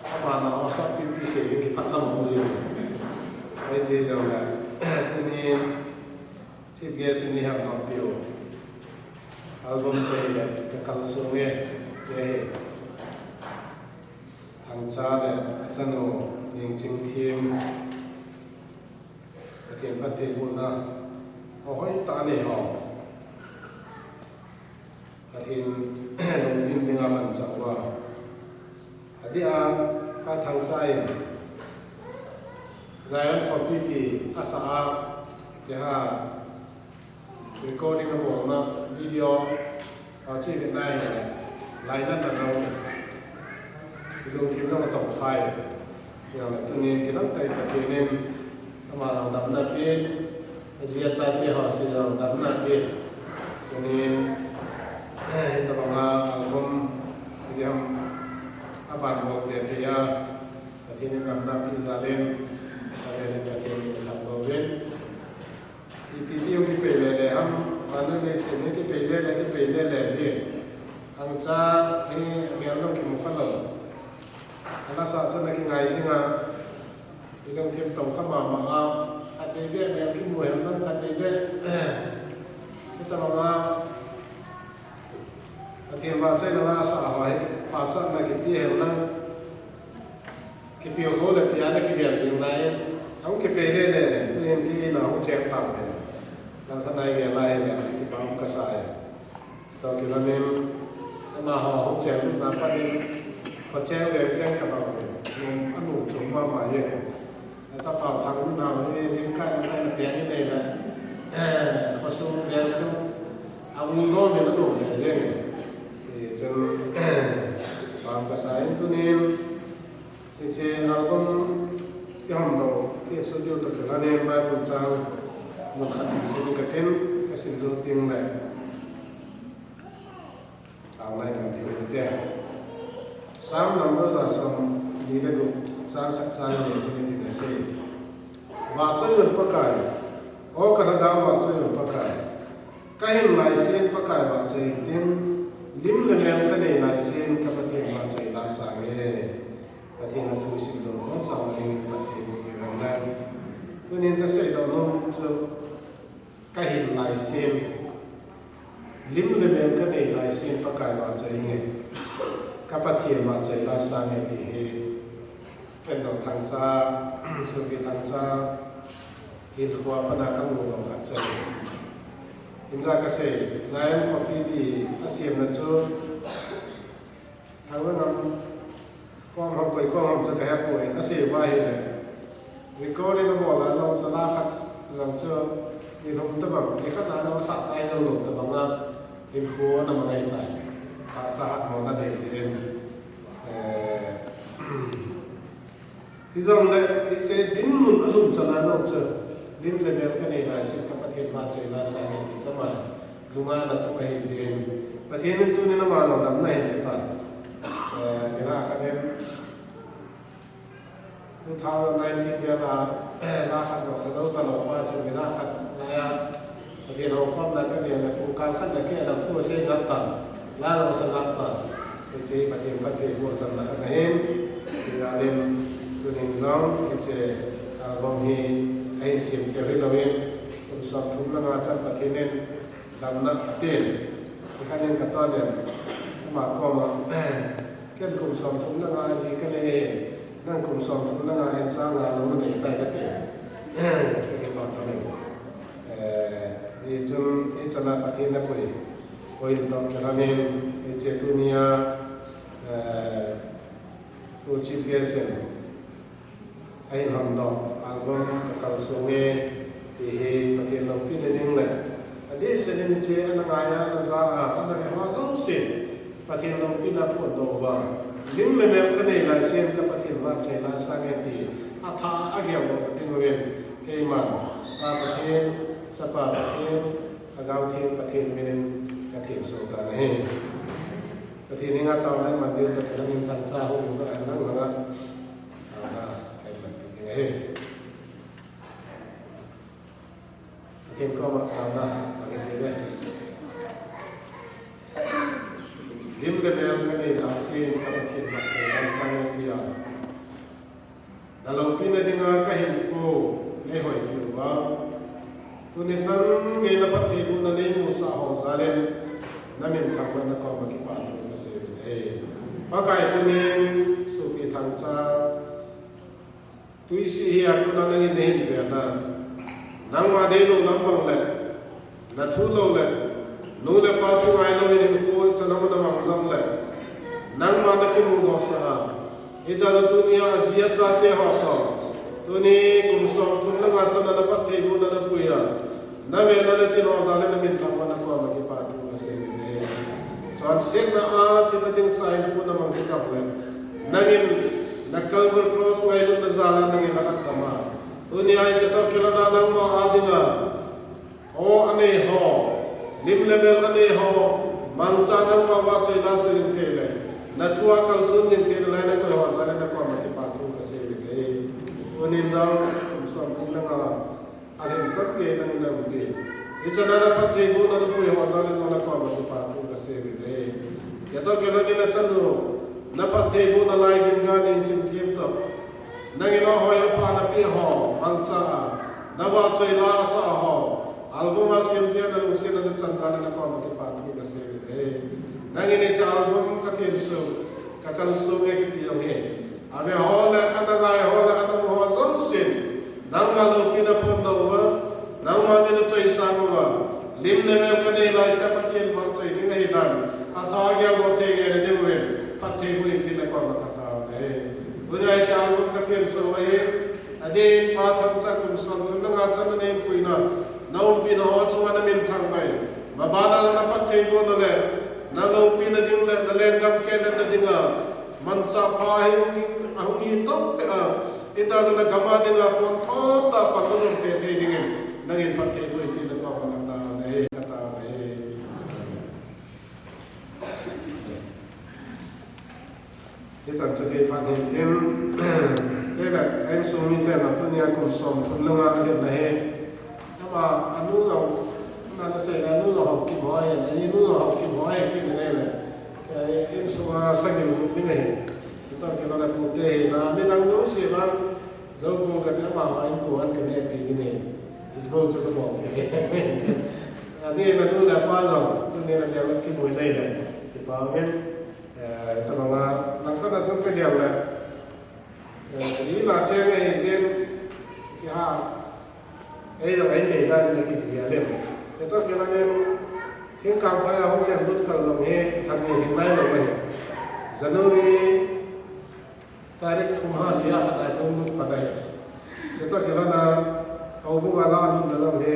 Abana osah pipi sei ding kiphatna mu jeng. Hiche jong le, tunin, chief guest in eihin dohpeh u album chei le Ka Kalsong e, ti ahi. Thangcha le achanu Nengchingthem, Pathen phattheibohna, hoitah a nei ho. Pathen lungpin dinga amansah uva. Adeh a, Pa Thangcha in Zion khopi ti asah a, keiho recording abolna video a chu ivet nai le, lainatna lou, ilungthim lou atongkhai. Hijongle tunin kidang tah in Pathen in ama jong damna pe, aji achate ho jouse jong damna pe. Tunin, hitobanga album, ipi ham, aban bol peh thei a, Pathen in damna pe jal in, avel in Pathen in thangvah uvin. Ipi ti jong kipei lele ham, vannoi leiset hi kipei lele, kipei lele ji. Thangcha hi mel jong kimu khalou. Alasa chun akingai jinga, ilungthim tongkha mama a, khatvei beh mel kimu hen lang, khatvei beh, hitobanga Pathen vahchoi langa asah ho hi, pachatna kipe hen lang. Kitilkhou le tia na kigel ding lai, ahung kipei lele, tuhin kei in ahung cheng tauve. Langkhat a igel lai le, kipah um kasa e. Toh kilamin, amaho ahung cheng lutna pat in, kho cheng veng cheng kabang uve. Nom, anom chom mama jeng e. Achapa Thangnu nao hi jingkah in ana peng in ahile, eh, khosung, vengsung, aum nom in anom le jeng e. Hichun, kipah um kasa in tunin, hiche album ihon doh, ti studio toh kilhonin Bible chang mun khat isim katin, kasim jou teng le, taona iman diu hinte. Psalm number ja somli le gup, chang khat chang ni chun hitin asei. Vahchoi un Pakai, o kalhagao vahchoi un Pakai. Kahin laisen Pakai vahchoi intin, lim le mel kanei laisen ka Pathen vahchoi la sange. Pathen athu isim doh, boncha dingin Pathen in pehpeh hen lang. Tunin kasei doh nom chu, kahin laisen, lim le mel kanei laisen Pakai vahchoi inge, ka Pathen vahchoi la sange ti hi. Ken jong Thangcha, Sopi Thangcha hinkhoa pat a kamu lou khat chu ahi. Hinla kasei, Zion khopi ti asemna chu Thangcha ngam kom ham koi kom ham chu kahepoi, asei uva ahile, recording abol a jong chu la khat jong chu ni thum tobang, ni khat a jong asah chai jou lou tobang a hinkho ana mang ahitai. Tahsa hatmona nei jeh in, eh, hijongle hiche dinmun alhun chan a jong chu, lim le mel kanei laisen ka Pathen vahchoi la sange ti chu ama lunga ana tup ahi jeh in, Pathen in tunin ama jong damna ahin titan. Eh, ni la khat in, two thousand nineteen vel a, la khat jong sa lou talou pa chu, ni la khat lai a Pathen houkhomna kanei le, pungkal khat le keh lang thu asei ngal tan, la jong sa ngal tan. Hiche Pathen phattheiboh channa khat ahin, ti ngal in, tunin jong hiche album hi ahin sem keu hilouvin, kum somthum le nga chan Pathen in damna apen. Nikhat in katonin, ama koma, ken kum somthum le nga ji kanei, nang kum somthum le nga in cha nga lou nanei tai kati. Kakitoh tonin. Eh, hichun, hichan a Pathen in apui, pui toh kilhonin, hiche tunia, eh, tu Chief Guest in ahin hondoh album Ka Kalsong e ti hi Pathen loupina ding le, adehset in hiche ana ngai a, ana ja a, ana ve ho jousen Pathen loupina aphondoh uva, lim le mel kanei laisen ka Pathen Pathen vahchoi la sang e ti, atha a geldoh ding uvin, keiman, Pa Pathen, Chapa Pathen, Lhagao Theng Pathen minin kathenso tan ahi. Pathen henga taona iman diu tah in nang minthang cha hung doh a nang langa taona kahin manpi ding ahi. Pathen koma taona mang hite ve. Lim le mel kanei lasen, ka Pathen vahchoi la sang e tia, na loupina dinga kahinkho neihoipi uva, tuni chan gei na phattheibohna neimusah ho jalin na minthang uva na koma kipathu kasei uve. Pakai, tunin sopi Thangcha, tui sih hia kona nangin neihin ven a, nangma deilou lam bang le, na thu lou le, nu le pa thu ngailou in hinkho ichan ham ana mang jongle, nangma na kimudohsah a, hitia tunia aji achate ho toh, tuni kum somthum le nga chan a na phattheibohna na pui a, na ven a na chil ho jalin na minthang uva na koma kipathu kasei uve. Chonsetna a thina ding sa hinkho na mang hijongle, nangin na Calvary Cross ngailutna jal a nangin na khat dam a, tunia hiche toh kilhona nangma a dinga, ho anei ho, lim le mel anei ho, mangcha nangma vahchoi la sang jing thei le, na thu a kalson jing thei le lai na koi ho jalin na koma kipathu kasei uve. Tunin jong kum somthum le nga alhin chan gei nangin na umpi, hichan a na phattheibohna na pui ho jalin jong na koma kipathu kasei uve. Hiche toh kilhonin na chanu, na phattheibohna lai gin ganin chinthem toh, nangin ahoi apha na pe ho mangcha a, na vahchoi la asah ho, album a semte na lungset a na chan jalin na koma kipathu kasei uve. Nangin hiche album kathenso, kakalso e kiti jong hi, ave ho le, ana ngai ho le, ana mu ho jousen, nangma loupina phondoh uva, nangma min achoisang uva, lim le mel kanei laisea Pathen vahchoi ding ahidan, atha geldoh thei ngeina diuvin phattheiboh in tin na koma katao uve. Tunia hiche album kathenso u ahi, adeh in Pa Thangcha kum somthum le nga chan a neipuina, na umpina ho chunga na minthang uva, mabana na phattheibohna le, na loupina ding le, na lenggam keletna dinga, manchah pha ahung, ahung hi toh peh a, hitia na gam a dinga pon thot tah a pan na jom peh thei dingin, nangin phattheiboh in tin na koma katao uve, katao uve. Hichan chu kei phat hin tin, kei le ka insung miten tunia kum somthum le nga alhin ahi. Ama anu jong, na, nasei le anu jong Haokip ho ahi, anu jong Haokip ho ahi kiti le le, eh, insunga sagil jong ding ahi. Hitia kilhona pute hi na, midang jouse vang, Jou bou kati, amaho inko an kanehpi ding ahi. Hiche bou chu kabol thei. Adeh in anu le apa jong, tuni na dia kimu nei le, kipa uvin, eh, tabanga, langkhat a chun kagel le, eh, ina cheng ahi jeh in, kiha, ei jong ei nei dan in kigel le. Hiche toh kilhonin, thingkang phai a hung chen lut kal jong hi, lhani hing nailou ahi. January, Tarik thum ha, li a khat a chun lut pan ahi. Hiche toh kilhona, houbung a la lutna jong hi,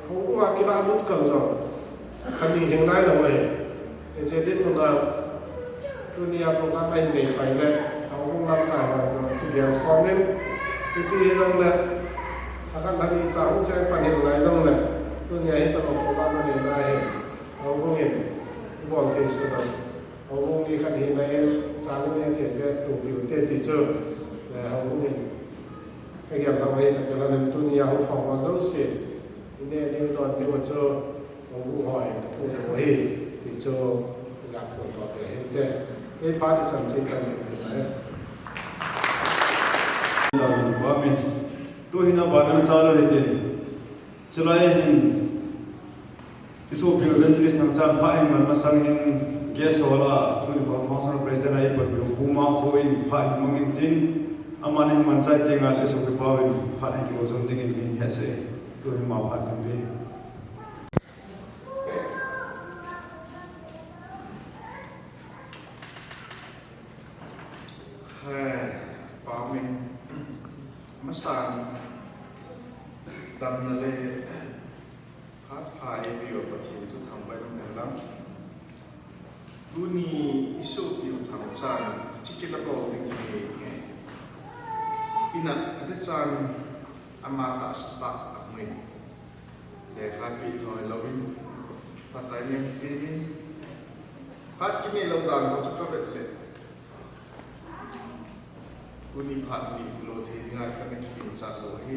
houbung a kila lut kal jong, lhani hing nailou ahi. Hiche dinmun a, tunia program ahin nei pai le, houbung lamkai ho toh kigel khom in, ipi hijongle, lhakhat lhani cha hung cheng pan hih lai jongle, tunia hitobang program anei lai hi, houbung in, ibol thei sung a. Houbung ni khat hina in, chan in neh thei beh tupiu te ti chu, eh, houbung in kagel lhon ahi. Tua kilhon in tunia hung khom ho jouse, ineh diu don diu chu, houbung hon kapuidoh u ahi, ti chu, kaga phondoh be hinte. Kei phat ichan chu itan ding tin ahi. Amen. Tuhin aban a nachal u hitin. Chulai hin, isopiu Evangelist Thangchan phat ahin man masang in guest ho lah a, tuni kho Functional President a ipatpiu Pu Mangkho in phat ahin mang intin, aman ahin man chai teng le isopi pau in phat ahin kigo jom dingin kahin hetsah e. Tuhin ama phat kahin pe. He, Pa min, masan, damna le phat pha eipeuva Pathen thu thangvah in umhen lang. Tuni isopiu Thangchan, hiche kila bol ding hi, Ina, ati chan ama tahsa tah a hmui. Lekha pi thoi louvin, patai nem timin. Phat kinei lou dan ho chu ka vet le. Tuni phat ni lo thei dinga ka na kikim chat lou hi.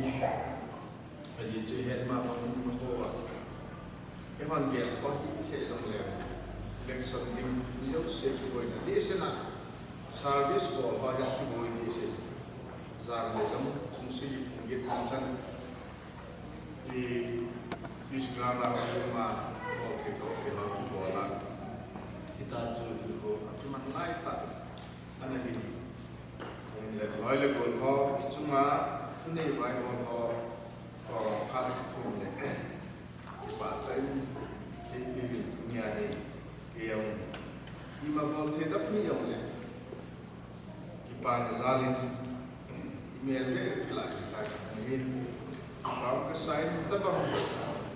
Ajeh chu het ma bang ma ho a. Eihon gel ho hi se jong le. Election ding ni jouse kiboina. Ti se na. Service bol ho hi kiboi ni se. Jang le jong kung si kung git kung chan. I Peace Ground a ma bol thei to thei ho kibol a. Hita chu i ho a kiman lai ta. Ana hi. Ahin le loi le gol ho, i chunga thunei vai gol ho, ho phat thum le. Kipa tah in, ei pe min tunia hi, kei jong. Ima bol thei dap ni jong le. Kipana jalin, i mel le kila kila ka hin. Kipam ka sign tabang,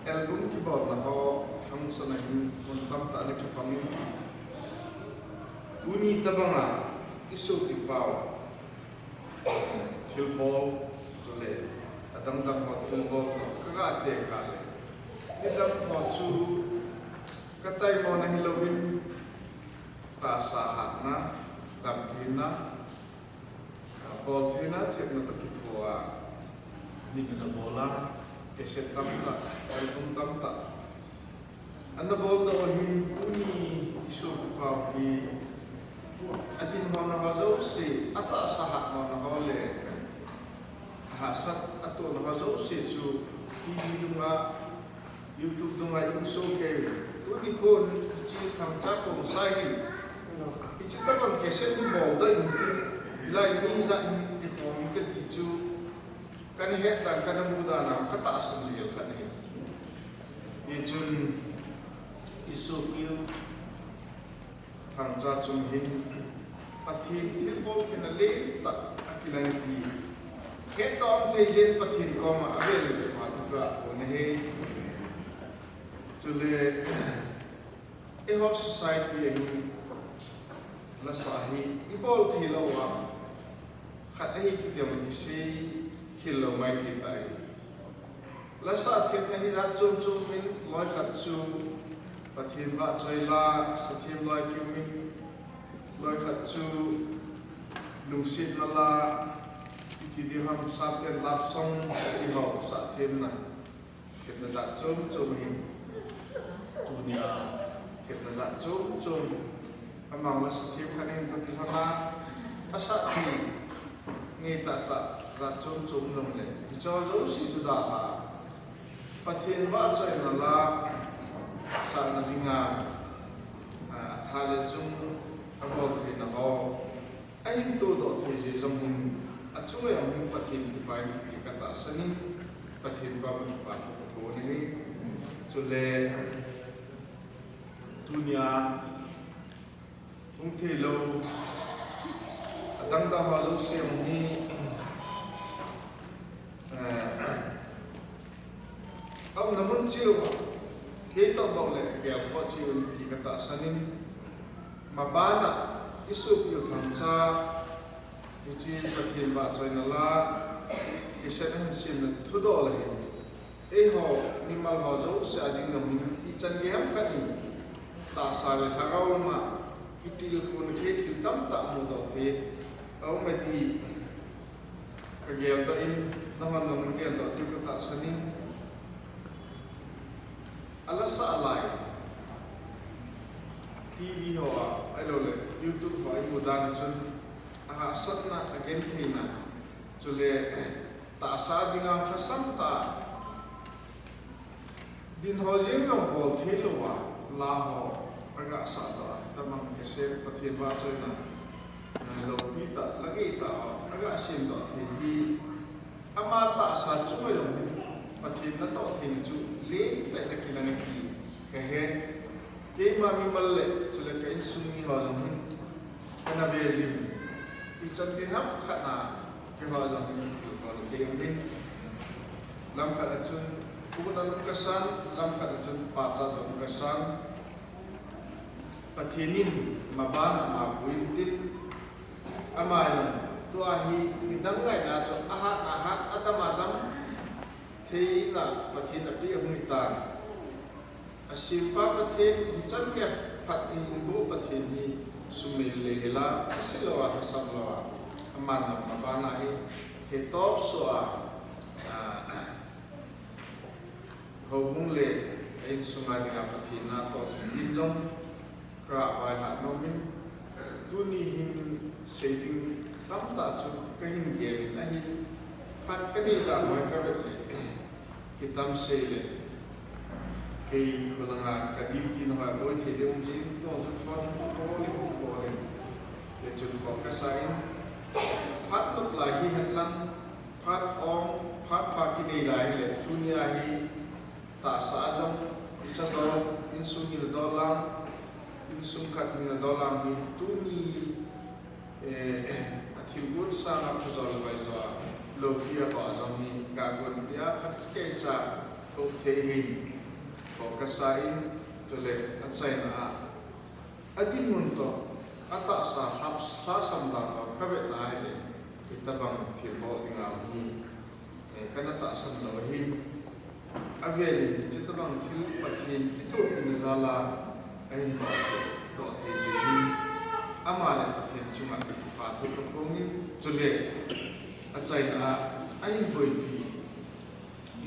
album kibolna ho, function a hin, mun tamtah na kipangin. Tuni tabanga, i sopi pau. Thilbol, chule, adang dang ho thilbol, ka ga te ka le. Nidang ho chu, ka taimona hilouvin, tahsa hatna, damtheina, bol theina, thepna toh kithoa, nina bol a, cassette tamtah, album tamtah. Ana bol doh hin tuni i sopi pau hi, adin hona ho jouse, atahsa hat hona ho le, ahahsat atohna ho jouse chu, TV dunga, YouTube dunga i um soh kei, tuni khon, hiche Thangcha Khongsai hin, hiche tabang cassette ni bol doh in tin, hilai ni ja in i khom kati chu, Kana het dan, kana mu dan a, ka tahsan lel khat ahi. Hichun, i sopiu, Thangcha Chung hin, Pathen thilbol theina lentah akilang ti. Hetdoh thei jeng Pathen koma avel in kipa thu ka kon ahi. Chule, Eiho society a hin lasa hi i bol thei lou a, khat ahi kiti a kisei khel lou mai thei tai. Lasa themna hi jat chom chom in, loi khat chu Pathen vahchoi la, sathem loi kiu in, loi khat chu lungsetna la, iti di ham, sapten love song, ti ho, sa themna. Themna jat chom chom hin. Tunia themna jat chom chom. Amang lasa them khat in toh kilhon a, asa thei ngei tah tah jat chom chom jong le. Hiche jouse chu dalha. Pathen vahchoina la, sahna dinga, a, atha le jung, abol theina ho. Ahin todoh thei jeh jong hin, achunga jong hin Pathen kipah in ti ka tahsan in, Pathen koma kipa thu ka thum ahi. Chule, tunia, hung thei lou, adang dang ho jouse jong hi, eh, aumna mun cheh u, kei toh bou le, gel khoh cheh un ti ka tahsan in, Mabana, i sopiu Thangcha, hiche Pathen vahchoina la, cassette ahin semna thudoh le hin. Eiho, mimal ho jouse a ding jong hin, ichan gei ham khat in, tahsa le lhagao lama, kitilkhouna thei thil tamtah mudoh thei, aum e ti, Ka geldoh in, nahon jong geldoh diu ka tahsan in. Ala sah lai. TV ho a, ahilou le, YouTube ho a, i mu dan chun, ahahsatna, agentheina. Chule, tahsa dinga lhasam tah. Din ho jeng jong bol thei lou a, la ho, aga sah doh a, tabang kei se Pathen vahchoina, eh, loupi tah, lhagao tah ho, aga sem doh thei hi, ama tahsa chunga jong hin, Pathen natoh thei chu, lentah in akilang e ti, kahe, keima mimal le, chule ka insung mi ho jong hin, kana ve jing, ichan gei ham khat na, Keiho jong hin thil kon thei um in. Lam khat a chun, pu nalung kasan, lam khat a chun, pachat jong kasan. Pathen in, maban a mapu in tin, ama jong, Tua hi midang ngaina chu ahat ahat, adam adam theina Pathen apeh ahung hitan. Asempa Pathen hichan geiya phatthei hinboh Pathen hi suhmil le hela, aseilou a, lhasam lou a, aman lam abana hi thei topsoh a, a, houbung le a insunga dinga Pathen natoh jing din jong kagah vaihom in, tuni hin sei ding tamtah chu kahin gel in ahi. Phat kanei dan hoi kavet le, kitam sei le, kei kholanga ka duty na hoi boi thei ding um jin, tua chun phone hin kicall in, kicall in, kei chun call kasa in, phat nop lai hihen lang, phat ong, phat pha kinei lai hile, tunia hi tahsa a jong icha dol, insung hil dol lang, insung khat hil dol lang hi tuni, eh, athilgon sanga phajol le vaijo a, loupi a ho jong hi gagon pia phat keicha kou thei hin, kou kasa in, chule achaina a, adinmun toh, atahsa lhasam dan ho kavet na hile, hitabang thilbol dinga hi, eh, kana tahsan lou ahin. Avel in hiche tabang thil Pathen kithopina jal a ahin bol doh thei jeh hin, ama le Pathen chunga kipathu kaphong in, chule achaina a, ahin boipi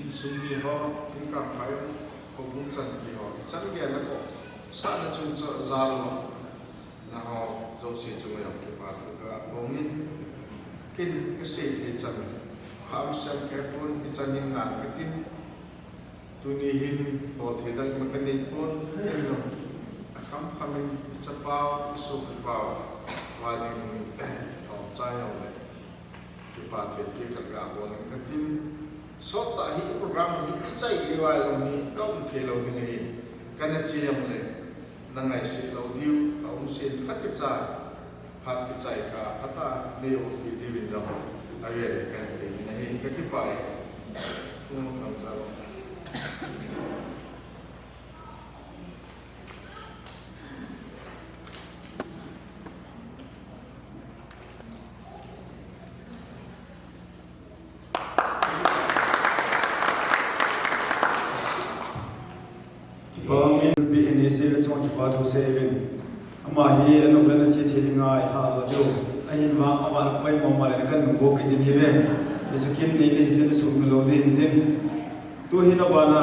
insung mi ho, thingkang phai ho, houbung chanpi ho, ichan geiya natohsahna chung chang jal uva, naho jouse chunga jong kipathu kaphong in, ken kasei thei chan, pha um sem kahepon, ichan hin ngan katin, tuni hin bol thei dang ima kanei pon, ken jong akham kham in ichapau, isopipau, va ding, lhomchai ho le, kipa thilpeh khat gabol in katin, sottah hi program hi ichai le vai jong hi kaum thei lou ding ahin, kana che jongle, nangaiset lou diu aum sen, phatecha, phat kichai kah phatah a nei ompeh diuvin jong avel in kahin tepin ahi, kakipah e. Pu Thangcha. Kipa um in, pi in isei le chunga kipa thu sei uvin. Ama hi anop le ana che thei dinga ilhah lou diu ahin vang, ama ana pai mama le nakan nung bou kit ding ahiuve. Jesu kin nei nei tin sumil lou ding ahin tin. Tuhin abana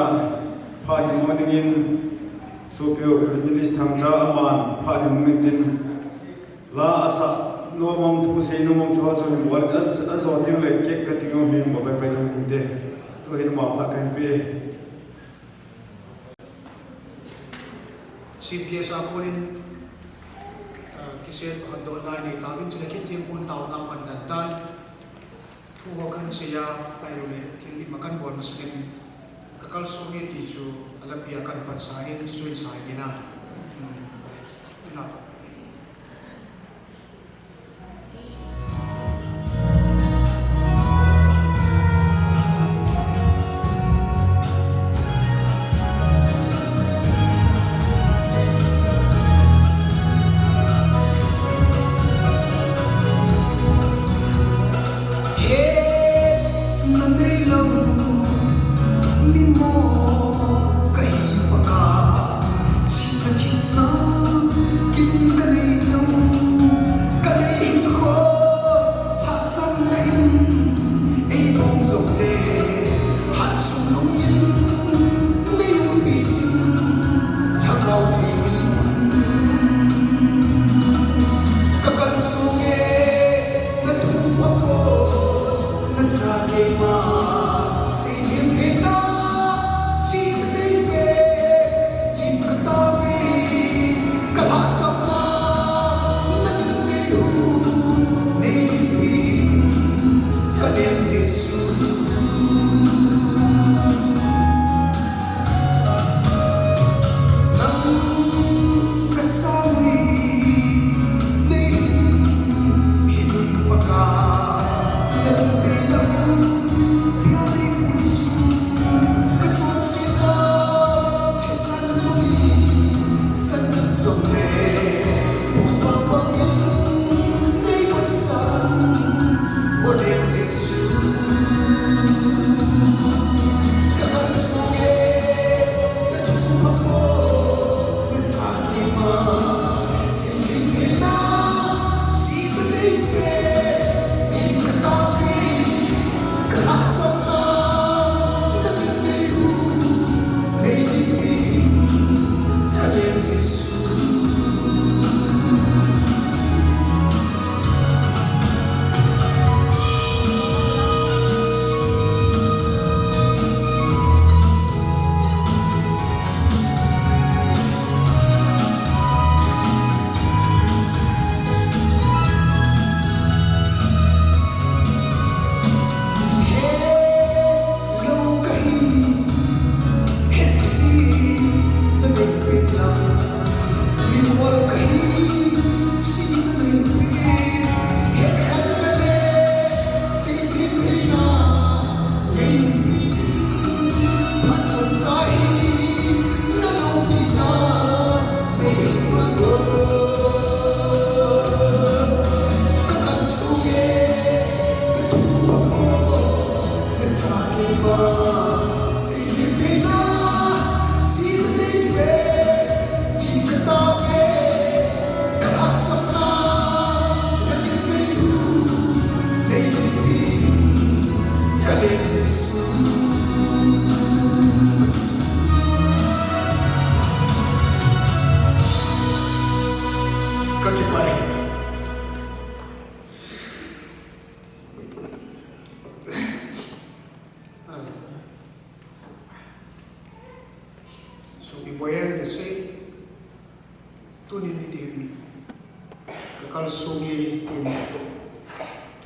phat hin mu dingin sopi u Evangelist Thangcha aman phat hin mu intin. La asah nom um, thu sei nom um, thu chu hin bol, a, ajo teng le cake cutting jong hin bol pai pai ding hinte. Tuhin ama phat kahin pe. Chief guest a konin, ah, kisei hon dohna inei tauvin, chule kin thim pon taona pan dan tan. Thu ho kahin sei a, ahilou le thil ima kahin bol masangin, kakalson nge ti chu alampi a kahin pansa in, chu in sai in a. Hmm. Ina. Koyan na sei, tunin itin, kakal sungi tin,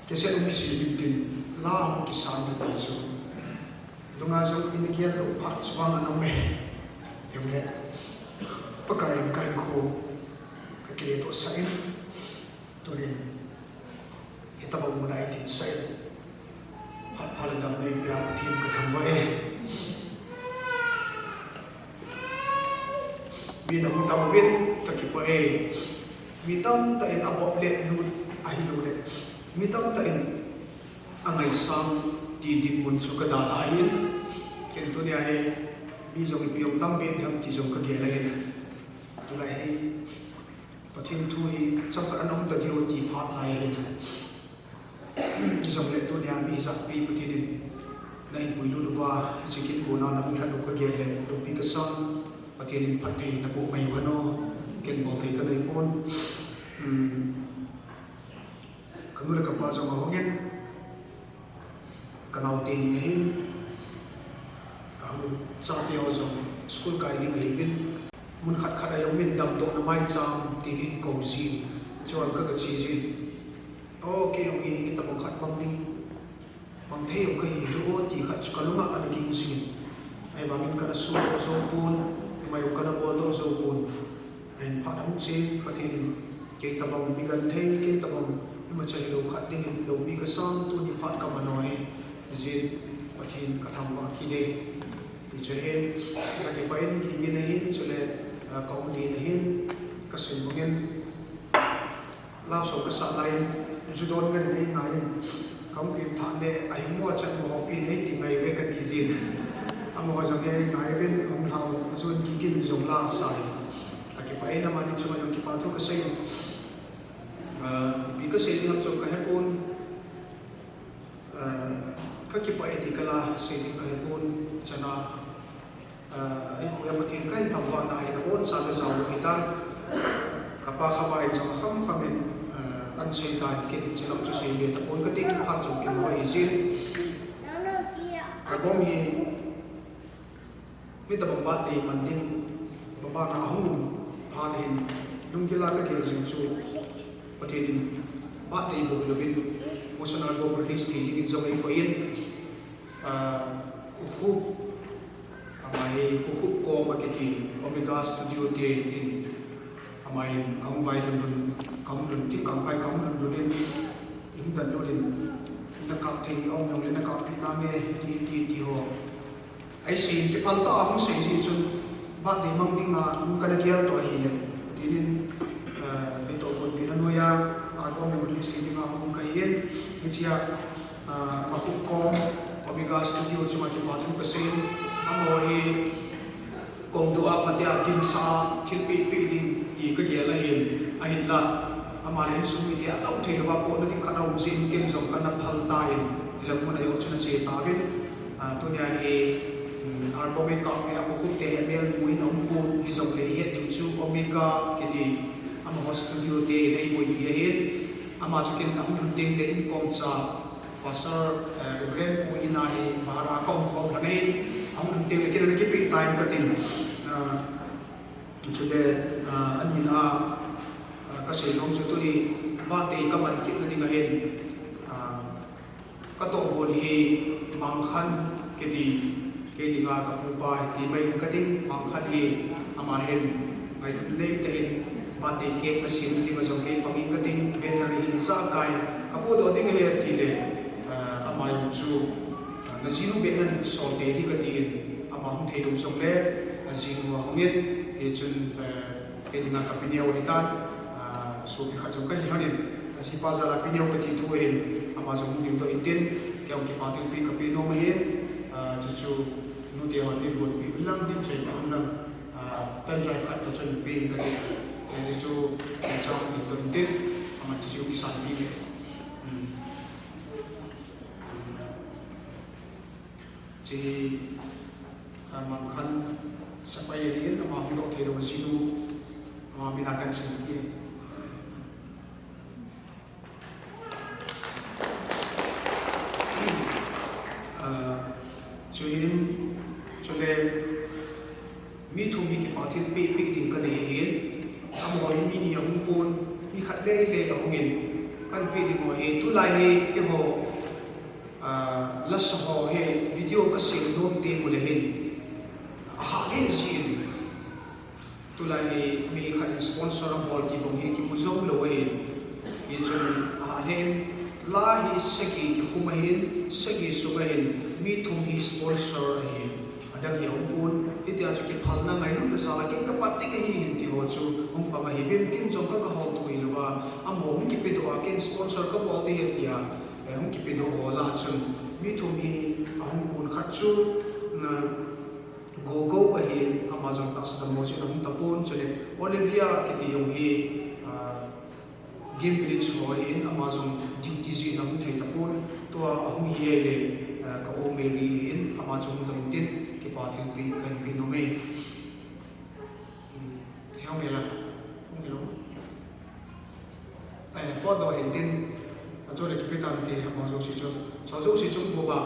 kese umi si itin, la hong kisan na tin so. Dunga so in kiel lo pa, suang anong me. Yung le, pagkain kain ko, kakile to sa in, tunin. Hitabang muna itin sa in. Phat phat dam nei pia Pathen kathangvah e. Mi na hung tam uvin kakipah e. Mi tamtah in abop le lut ahilou le. Mi tamtah in angaisang ti dinmun chu kadalha ahin. Ken tunia hi mi jong ipi jong tam be diham ti jong kagel ahin. Tulai hi Pathen thu hi chaphat ana um ta diu ti phat lai ahin. Jongle tunia mi hijat pi Pathen in na in puilut uva, hiche kin kona na hung lhat u kagel le, loupi kasang, Pathen in phatthei na boh mai u hen o, ken bol thei kanei pon. Hmm. Kanu le kapa jong ahung in, kanao teni ahin, ahung in, chate ho jong school kai ding ahiuvin. Mun khat khat a jong min damdohna maicham tin in kou jin, chuan ka, ka che jin. Aw, kei jong hi, hitabang khat mang ding, mang thei jong ka hi lou ti khat chu ka lung ah ana ging jin. Ahivangin kana sut doh jou pon, keima jong kana bol doh jou pon. Ahin phat hung chen, Pathen in kei tabang mi genthei, kei tabang imacha hilou khat dingin loupi kasang, tuni phat ka man u hi, jin Pathen ka thangvah kit e. Ti chu ahin, ka kipah in, gigin ahin, chule, ah, ka um len ahin, ka sui bangin, love song ka sah lai in, ju don ngen in ei ngai in, ka hung pin tha le, ahi mo a chan mo ho pin ei ti ngai ve ka ti jin. Amaho jong ei ngai uvin, hung lha un, ajun gigin jong la sa in. Ka kipah in, amani chunga jong kipa thu ka sei in. Ah, ipi ka sei ding ham chu ka he pon. Ah, ka kipah e ti ka la sei ding ka he pon, chana, ah, ei pu e Pathen ka hin thangvahna hi na bon sa ka jao lou hitan. Ka pa kha ba in jong kham kham in, ah, an sei tan kin, che lam chu sei be ta pon ka ti, kipah jong kin ho hi jin. Album hi, mi tabang birthday man ding, baba na hung pha hin, lunggil a ka gel jing chu, Pathen in birthday bou hilouvin, motion album release thei dingin jong ei koi in, ah, Hukhup, ama hi Hukhup kom a kiti, Omega Studio te in, ama in ka hung vai lhun lhun, ka hung lhun, ti kang pai ka hung lhun lhun in, in dan lhun in, na kap thei, um, nong le na kap pi na nge, ti, ti, ti ho. Ei sei in kiphal tah a hung sei jeh chun, birthday mang dinga hung kana gel toh ahile, tin in, eh, ei tohgon pina noiya, album release dinga hung ka hi in, hichea, ah, Hukhup kom, Omega Studio chunga kipa thu ka sei in, amaho hi, koudoh a, phatea, dinsa a, thilpeh peh ding ti ka gel ahin, ahinla, ama le insung mite a lau thei louva potna ding khat aum jeh in ken jong kana phal tan, hilam mun a jong chun ache tauvin, Ah, tunia hi, um, album ei kap peh a Hukhup te hi amel mu in aum pon, hijongle i het diu chu Omega kiti amaho studio te in ei boipi ahin, ama chu ken ahung lhun teng le in kom cha Pastor, eh, Reverend pu in a hi bahar a ka um khom lhon ahin, ahung lhun teng le ken ana kipeh tan ka tin, ah, chule, ah, anin a, ah, ka sei nom chu tuni birthday ka man kitna ding ahin, ah, Ka tohgon hi Mangkhan kiti, kei dinga ka pupa hi ti mai in ka tin, Mangkhan hi ama hin ngailutna nei tah in birthday cake na sem ding a jong kei pang in ka tin, banner hi ijakai ka podoh ding ahi ti le, ah, ama jong chu, ah, na jinu beh nan sol tei ding ka tin, ama hung thei lou jongle, ajinu ahung in, hichun, ah, Kei dinga ka pi neo ahitan, ah, sopi khat jong ka hi lhonin, ajipa jal a pi neo ka ti thu ahin, ama jong hung dingdoh intin, kei jong kipa thilpeh ka pe nom ahin, ah, chuchu nute hon nei gonpi un lang, nei choi un lang, ah, pen drive khat toh chun pe in ka ti, kei chuchu, kei chang dingdoh intin, ama chuchu kisan pi nge. Hmm. Hiche hi, ah, Mangkhan sepai ahin, ama hung doh thei lou jinu, ama min a kahin sim e. Ah, chuin, chule, Mi thum hi kipa thilpeh peh ding kanei ahin. Amaho hi mi ni ahung pon, mi khat lele ahungin. Kanpeh ding ho hi, tulai hi keiho, ah, lasa ho hi video kasem nom teng uleh hin, ahah lheh jin. Tulai hi mi khat in sponsor abol ti bang hi kimu jong lou ahin. Hichun ahah lheh in, la hi sagi kikhum ahin, sagi sung ahin, mi thum hi sponsor ahin. Adang hi ahung pon, hitia chu kiphalna ngailutna jal a kei kapat ding ahi hin ti ho chu hung pang ahiuvin, ken jong ka, kahol thei louva, amaho hung kipedoh a, ken sponsor kabol ding ahi tia, eh, hung kipedoh ho lah a chun mi thum hi ahung pon, khat chu, na, Gogo ahin, ama jong tahsa dang mo jin ahung tapon, chule Olivia kiti jong hi, ah, Game Village ho ahin, ama jong duty jeh in ahung thei tapon, tua ahung hi ahile, eh, ka u Mary ahin, ama chu hung doh intin, kipa thilpeh kahin pe nom e. Hmm, hung hila, hung hilo. Eh, potdoh intin, achule kipe tante, ama jouse chu, chu jouse chu hung vo ba,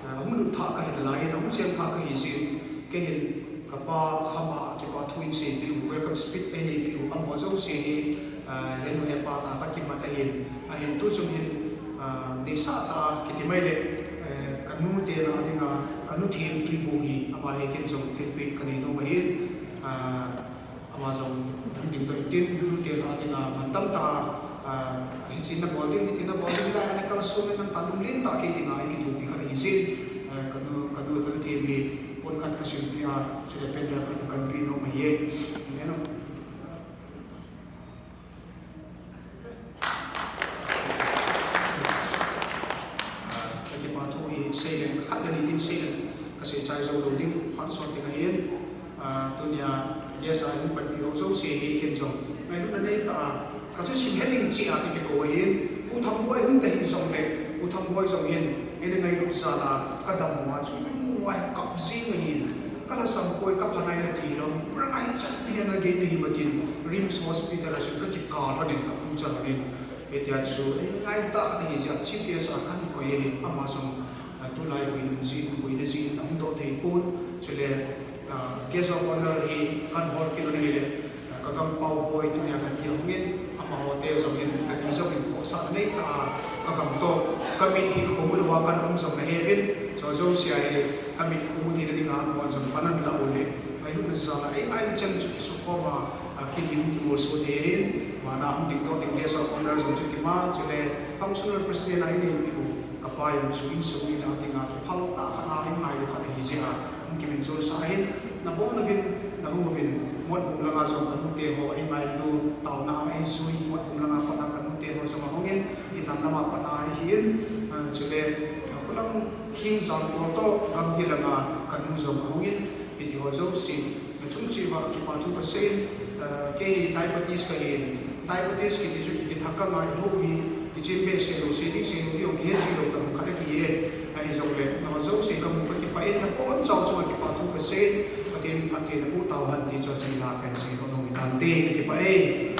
eh, ahung lut thah kahi nalai in, ahung cheng thah kahi jeh in, kei hin, kapa kham a kipa thu in seipeh u, welcome speech einei peh u, amaho jouse hi, ah, henu hepa tah a kakimat ahin, ahin tuchung hin, ah, deisah tah a kiti mai le, eh, kanu te lah a dinga, kanu Themtuibong hi, ama hi ken jong thilpeh kanei nom ahin, ah, ama jong hung dingdoh intin, nute lah a dinga, mantam tah a, ah, hiche nabol ding, hiti nabol ding, hilai a nakalson in nang ta lunglen tah a kei dinga eikithopi khat ahi jeh in, eh, kanu, kanu, kanu Them hi, pon khat kasim peh a, chule pendrive khat kahin pe nom ahi e. Amen. Ah, ka kipa thu hi seileng, khat le ni tin seileng, kasei chai jou lou ding, phat sot ding ahin. Ah, tunia guest a hung panpi ho jouse hi ken jong ngailutna neitah a, ka thusim he ding cheh a ka kikou ahin, Pu Thamboi hung ta hih jongle, Pu Thamboi jong hin, eina ngailut jal a, ka dammo a chu imu uva hi kap jing ahin, ka lhasam poi, ka pha nai nati hilou, rang ahi chan hi ana gei nahi matin, RIMS Hospital a chun ka kikal lhon in ka puncture lhon in, hitia chu, eh, ngailutna khat ahi jeh a, chief guest a kahin koi ahin, ama jong, ah, tulai hoilun jin, boina jin, ahung doh thei pon, chule, ah, guest of honour hi kahin hol kit lhon ahile, ah, ka gangpao Boi tunia kani ahung in, amaho te jong in, kani jong in, khohsahna neitah a, ka gam toh, ka mit hi khomu louva kahin um jong nahe uvin, chu jouse ahile, ka mit khomu theina dinga, amaho jong pan ahin lah uleh, ngailutna jal a, eh, ngailutna chan chu kisukhom a, ah, kini hung kimolso thei ahin, vana hung dingdoh ding guest of honour jong chu kima, chule functional president a einei peh u, kapa jong chu insung mite dinga kiphal tah khat a eingailu khat ahi jeh a, hung kiminchonsah ahin, nabon uvin, nahung uvin, Motbung langa jong kanute ho eingailu, taona a eijui, Motbung langa pat a kanute ho jong ahung in, hitan lama pat a ahin, ah, chule, khulang Khingjang Kol toh, Gamgi langa kanu jong ahung in, hiti ho jouse, nachung cheh uva kipa thu kasei in, ah, kei hi diabetes kahin, diabetes kiti chu ki, kithak kanga ilou hi, kichem behseh lou, sei ding sei lou ding jong kihe ji lou tam khat akihi e. Ahijongle, nangho jouse kamu kakipah in, nabonchau chunga kipa thu kasei in, Pathen in phatthei naboh tauhen ti chu achaina kahin seidoh nom ahi tante, kakipah e.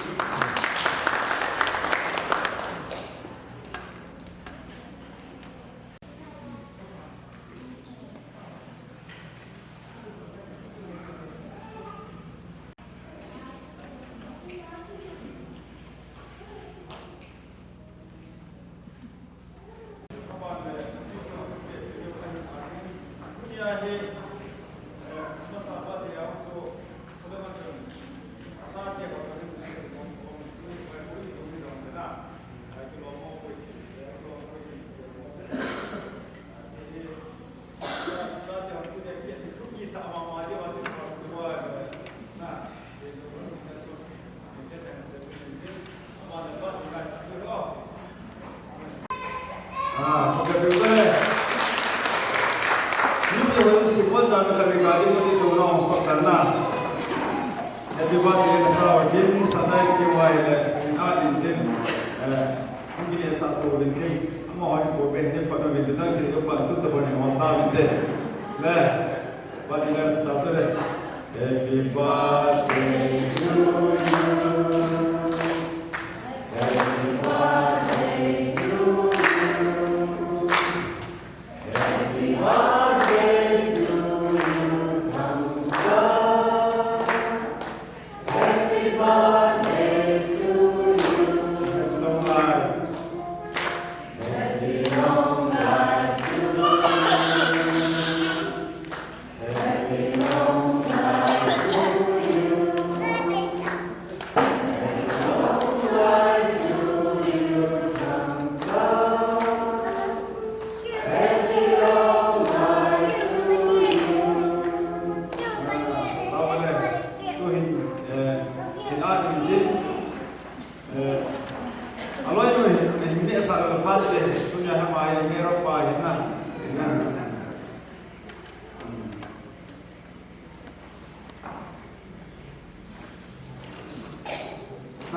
Ah, so happy birthday. Ni ni hoi si mo cha na kare ga di mo ti to na ong sok tan na. Happy birthday na sa wa din sa jai ti wa ile. Ka din tin. Eh, ang kile sa to din tin. Amo hoi ko be ni fa no din tin si ko fa tu cha ko ni mo ta din tin. Le. Birthday na sa to le. Happy birthday to you. Happy birthday to you. Happy birthday to you, Thangcha.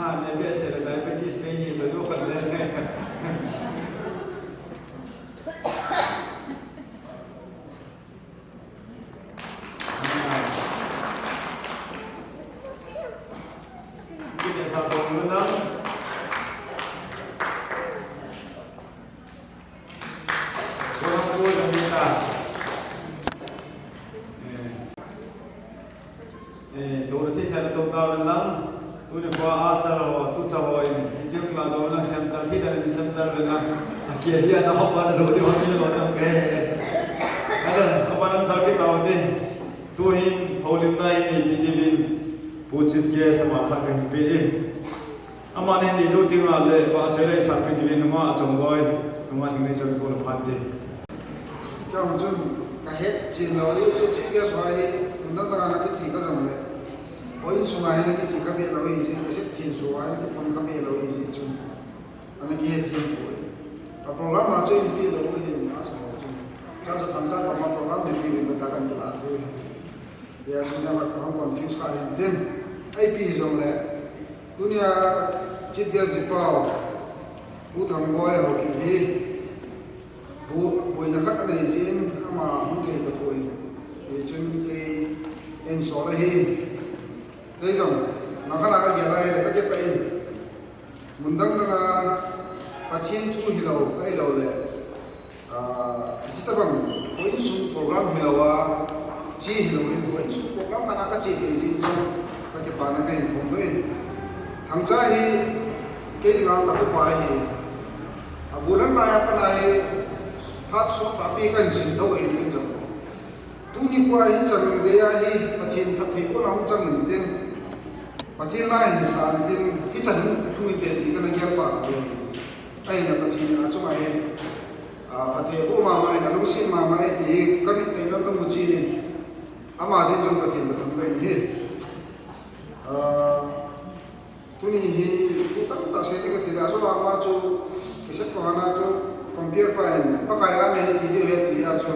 Ah, ne behseh le diabetes bei ni to jo khat le. Kile sa to na. Ko ko da ni ta. Eh. Eh, tou thei thei tou ta ven lang. Tuni kho a sir ho, tu cha ho in, i jiu kila tou lang sem tal thei thei ni sem tal ven lang. A kia ji ana ho pa na zo di ho ni lo tam ke. Ale, apa nan sal ki tau di. Tu hin, houlimna in i pi di vin. Pu Chief Guest ama khat ka hin pe e. Amani ni jo tinga le, pa choi le sa pi di vin, ama a chong boi. Ama thing ni choi ko lo pan di. Kei jong chun kahet chen lou, hichu chi kei suai hi, mun dang dang a ana kichi kha jong le. Oi, insung a hi ana kichi kha be lou hi, jin ka sep thin suai, ana kipon kha be lou hi, jin chun. Ana kihet hin poi. Ka program a chu in pi lou hi, ma sa lou chun. Cha cha tham cha ka ma program de pi ka ta kan kila chu hi. Ya chun na ka confuse kha hin tin. Ai pi jong le. Tunia Chief Guest di pau. Pu Thangboi Haokip hi. Bu-, buaina khat anei jin, ama hung thei tapoi. Hichun kei insol ahi. Kei jong, nang khat a ka gel a hile, ka kipah in. Mun dang dang a, Pathen thu hilou, ahilou le. Ah, hiche tabang, ko insung program hilou a, chi hilou in, ko insung program khat a ka chi thei jin jong, ka kipana ka hin phong doh in. Thangcha hi, kei dinga ka tupa hi, a gulan lai a pat a hi, phat sot tahpi kan sim tho in, in jong. Tuni kho a hi chang gei a hi, Pathen phattheibohna hung chang in tin, Pathen la hin san tin, hichan hung lhung inte ti kana gel pah kha hi. Ahina Pathen in achunga hi, ah, phattheiboh mama in, alungset mama e ti hi, ka mit tah in ka mu chen in, ama jeng jong Pathen ka thangvah in ahi. Ah, Tuni hi thu tamtah sei ding kati le, ajo ama chu, kisep ko hana chu, compare pa in, Pakai amen ti ding ahi ti a chu,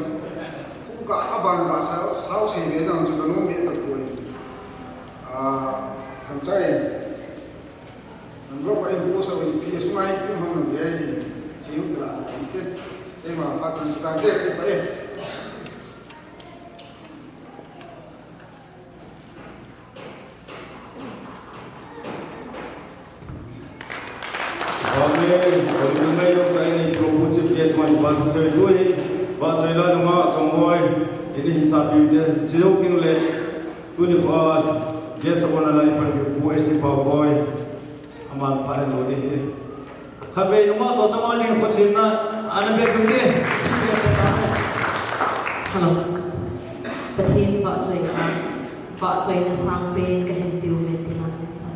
thu ka aban ka sa, sao sei be nang chu ka nom be tapoi. Ah, Thangcha in, nan lo ka in ko sa in pi sungai pi hon nang ge, chi yung la, pi te, te ma pa chan chu ta de, pa e. Amen. Houlimna in ngai lou tai ni, Pu Chief Guest man, Pu Chief Guest man, vahchoi la nunga chongboi, ini hin sapi te, chilou ting le, tuni kho a guest of honour lai pan Pu S T Paoboi, aman pha le lou ding e. Khatvei nunga to chama ding khut limna, ana be kun te. Hello. Pathen vahchoina, vahchoina sangpen kahin peuve tina chun chun.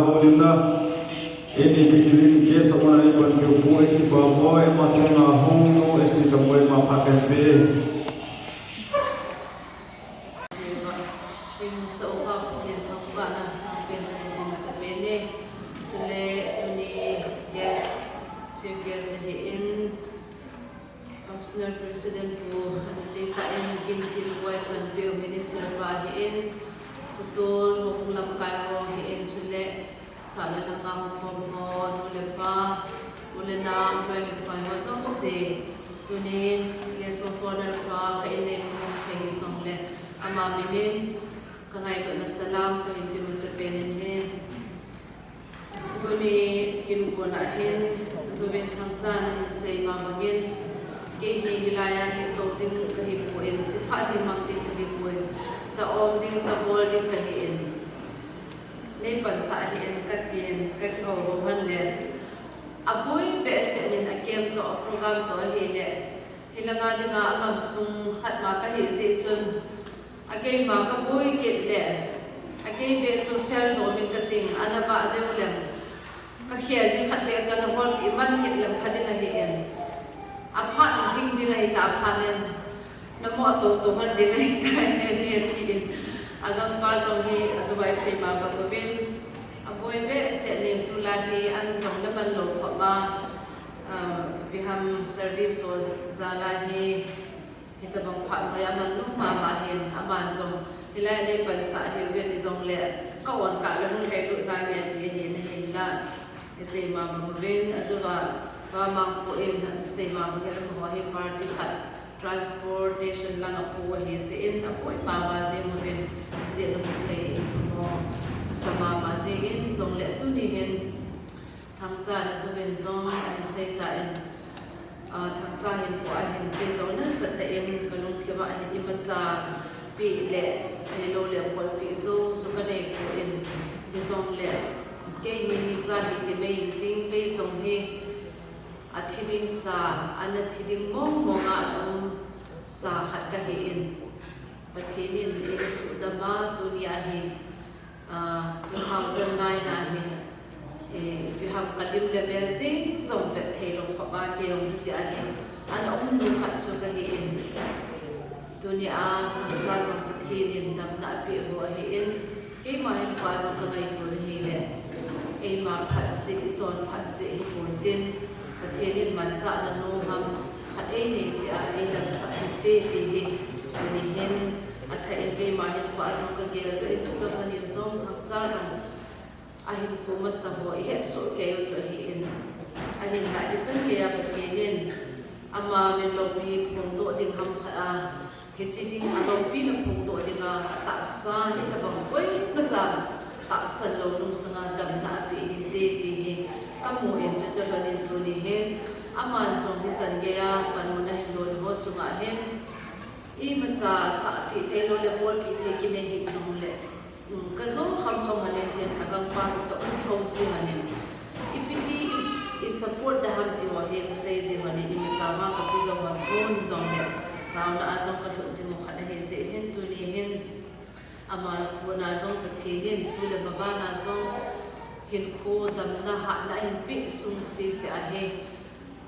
Holimna, ini P T V in guest of honor panpiu Pu S T Paboi, ama thenga hung nu S T Samoi ama phat kan pe. Himsa upa Pathen thangvahna sangpen kan pe masa pene. Chule tuni guest, chief guest ahi in, Functional President Pu Aniseitah in, Ginthim Boi panpiu Minister pa ahi in, Pu Tol, Mokong lamkai ho ahi in, chule Sahna lamkai ho, nu le pa, u le nao, loi le pai ho jouse. Tunin guest of honor pa ka in nei pum thei jongle, ama minin ka ngailutna salam kahin pe masa pen in ahi. Tuni kin kona hin, Joven Thangcha nahin sei ma bangin, kei hi hilai a hi tou ding kahi poi, chiphat hi mang ding kahi poi, cha om ding, cha bol ding kahi in. Nei pansah hih in katin, kakihou hou hon le. Aboi behseh in a camp toh, a program toh ahile, hilanga dinga a gamsung khat ma kahi jeh chun, a keima kaboi kit le, a kei beh chu fel doh ding kating, ana vah leu lem. Kakhel ding khat beh chu ana bolpeh man kit lem pha ding ahi in. Aphat lhing ding ahi ta, aphat in. Namo tou tou han ding ahi ta, ni ati in. Agangpa jong hi, ajuva isei ma bang uvin. Aboi behseh in tulai hi an jong naman lou khop ma. Ah, ipi ham service ho jal a hi. Hitabang phat noiya aman lou mama hin, aman jong. Hilai a nei pansah hi uvin hijongle, ka on kah le hung lhailut nange ti ahi nahin la. Isei ma bang uvin, ajuva, pa mang ko in, isei ma bang in amaho hi party khat. Transportation lang a pu ahi jeh in, aboi mama jeng uvin, jeh in amu thei in, amo, asa mama jeng in, jongle tuni hin, Thangcha na jong in jong, ahin sei tan, ah, Thangcha hin ko ahin pe jong nasatah in, kalungthim a hin imacha pe le, ahilou le bolpi jou chu kanei poi, hijongle, keini nicha hi ti mai inting, kei jong hi, athi ding sa, ana thi ding mong mong a ana um sa khat kahi in, Pathen in eina suhdam a, tuni a hi, ah, two thousand nine a hi, eh, ipi ham kalim le mel jing jong bep thei lou khop a kei jong hiti a hi, ana um nu khat chu kahi in. Tuni a Thangcha jong Pathen in damna apeh ho ahi in, keima hinkho a jong kangaito na hile, eima phat jeh, ichon phat jeh hipon tin, Pathen in manchahna nom ham khat einei jeh a eidamsah hite ti hi, tuni hin athah in keima hinkho a jong kageldoh in, chutoh lhon in jong Thangcha jong ahinkho masa ho ihet soh kei u chu ahi in, ahinla hichan geiya Pathen in ama min loupi phongdoh ding ham khat a, hiche ding a loupina phongdoh dinga atahsa hitabang koimacha tahsan lou lungsanga damna apeh hinte ti hi kamu in, chutoh lhon in tuni hin aman jong hichan geiya panmun ahin lon ho chunga hin imacha sahpeh thei lou le bolpi thei kinei hih jongle, um, kajo kham kham hon in tin, agangpa toh kakihou ji hon in, ipi ti i support da ham ti ho hi kasei ji hon in, imacha vang kape jou hon pon jongle, taona a jong kalhut jing u khat ahi jeh hin tuni hin, ama kona jong Pathen in tu le maban a jong hinkho damna hatna ahin peh sung sese ahi.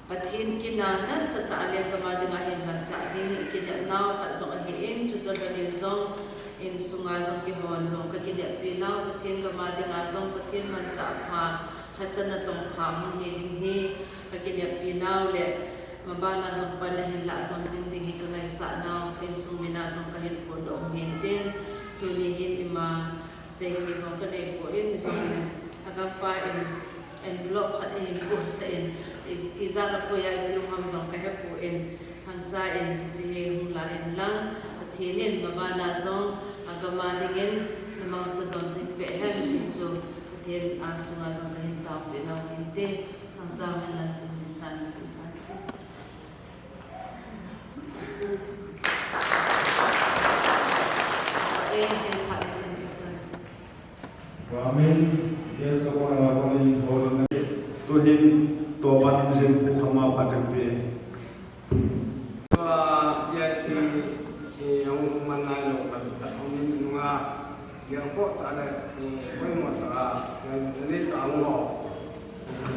Pathen kin a nasatah a lenggam a dinga hin manchah ding ikinep nau khat jong ahi in, chutoh lhon in jong insunga jong kihon jong kakineppi nau, Pathen gam a dinga jong Pathen manchah pha, lhachana tong pha hung hi ding hi kakineppi nau le, maban a jong pan ahin lah jom jing ding hi kangaisah nau, insung min a jong kahin phongdoh hung hin tin, tuni hin ima seithei jong kanei poi, hijongle agangpa in envelope khat eihin posah in, i, ijat a koi a ipi um ham jong kahepoi, Thangcha in hiche hi hung la in lang, Pathen in maban a jong agam a dingin namangcha jom jing peh hen ti chu Pathen angsunga jong kahin taopeh nau hinte, Thangcha hung in lang chun ni san chun ta. Amen. Yes, so one of our holy, holy name. Tuhin, topan jing, Pu Khama phat kan pe. Tua, ya ti, eh, hung man nai lou, kan, kan hung in nunga, yang ko ta le, eh, poimo ta, ngai Ni ta mo.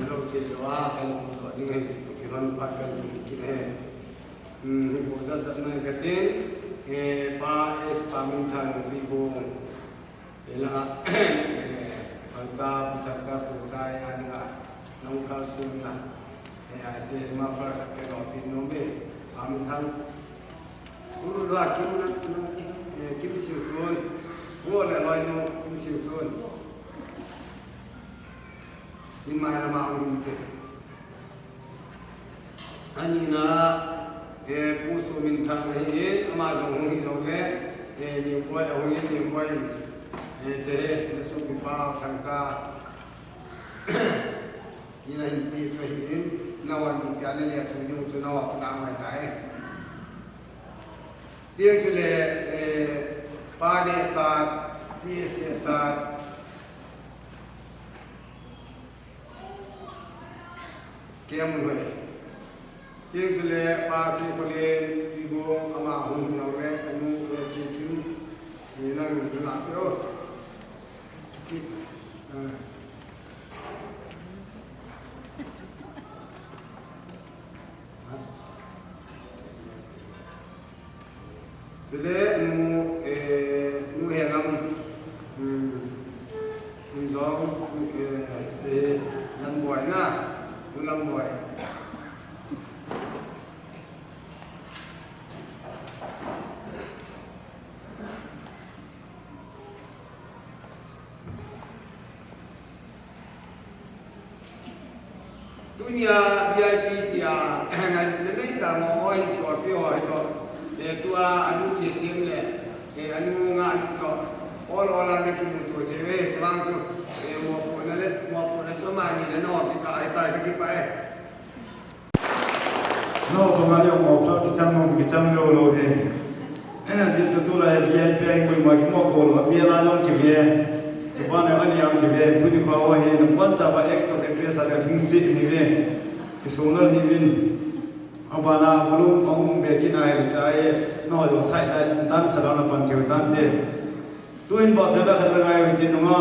Lo thei lou a, kan pu to ding he, tu ki ron pa kan tu ki he. Hmm, hi po za za na ka tin. Eh, pa es pa min thang ti bo. Ela, eh, thang cha, pu thang cha, pu sa ya ni la. Nong kal sun na. Eh, ai se ma fa ka no pi no me. Pa min thang. Ulu lua kim na, na, kim, eh, kim siu sun. Wo le loi no, kim siu sun. Ni mai la ma um te. Ani na, eh, pu su min thang le hi, ama jong hung hi lo le, eh, ni koi, hung hi ni koi, eh, che, na su pi pa thang cha. Ni na hin pi cho hi in, na wan ni pia le le, chu ni chu na wa na mai ta e. Tiang chu le, eh, pa ne sa, ti es ne sa, Kei mun hoi. King chule pa si ko le ti bo ama hung na le anu le ti kim ni nang la pe o. Ki, ah. Chule nu, eh, nu he lam, um, nu jong, eh, che lam boi na, nu lam boi. Tunia V I P tia, ngai na nei ta mo oi to pi oi to. E tua anu ti ti le. E anu nga anu to. Ol ol a na ki mu to te ve, chuang chu. E mo po na le, mo po na chu ma ni na no, ki ka ai ta ki pa e. No, to ma yo mo pro ki chang mo ki chang lo lo he. Eh, Jesu tu la he V I P ai koi ma ki mo ko lo, mi la jong ki ve. Chupa ne ani ang ki ve, tuni kho ho he, no pan cha ba ek to ke pre sa de thing street ni ve. Ki so na hi vin. Abana bulu ma um be ki na he cha e, no yo sai da dan sa la na pan ke tan te. Tuin ba chela khat ngai tin nunga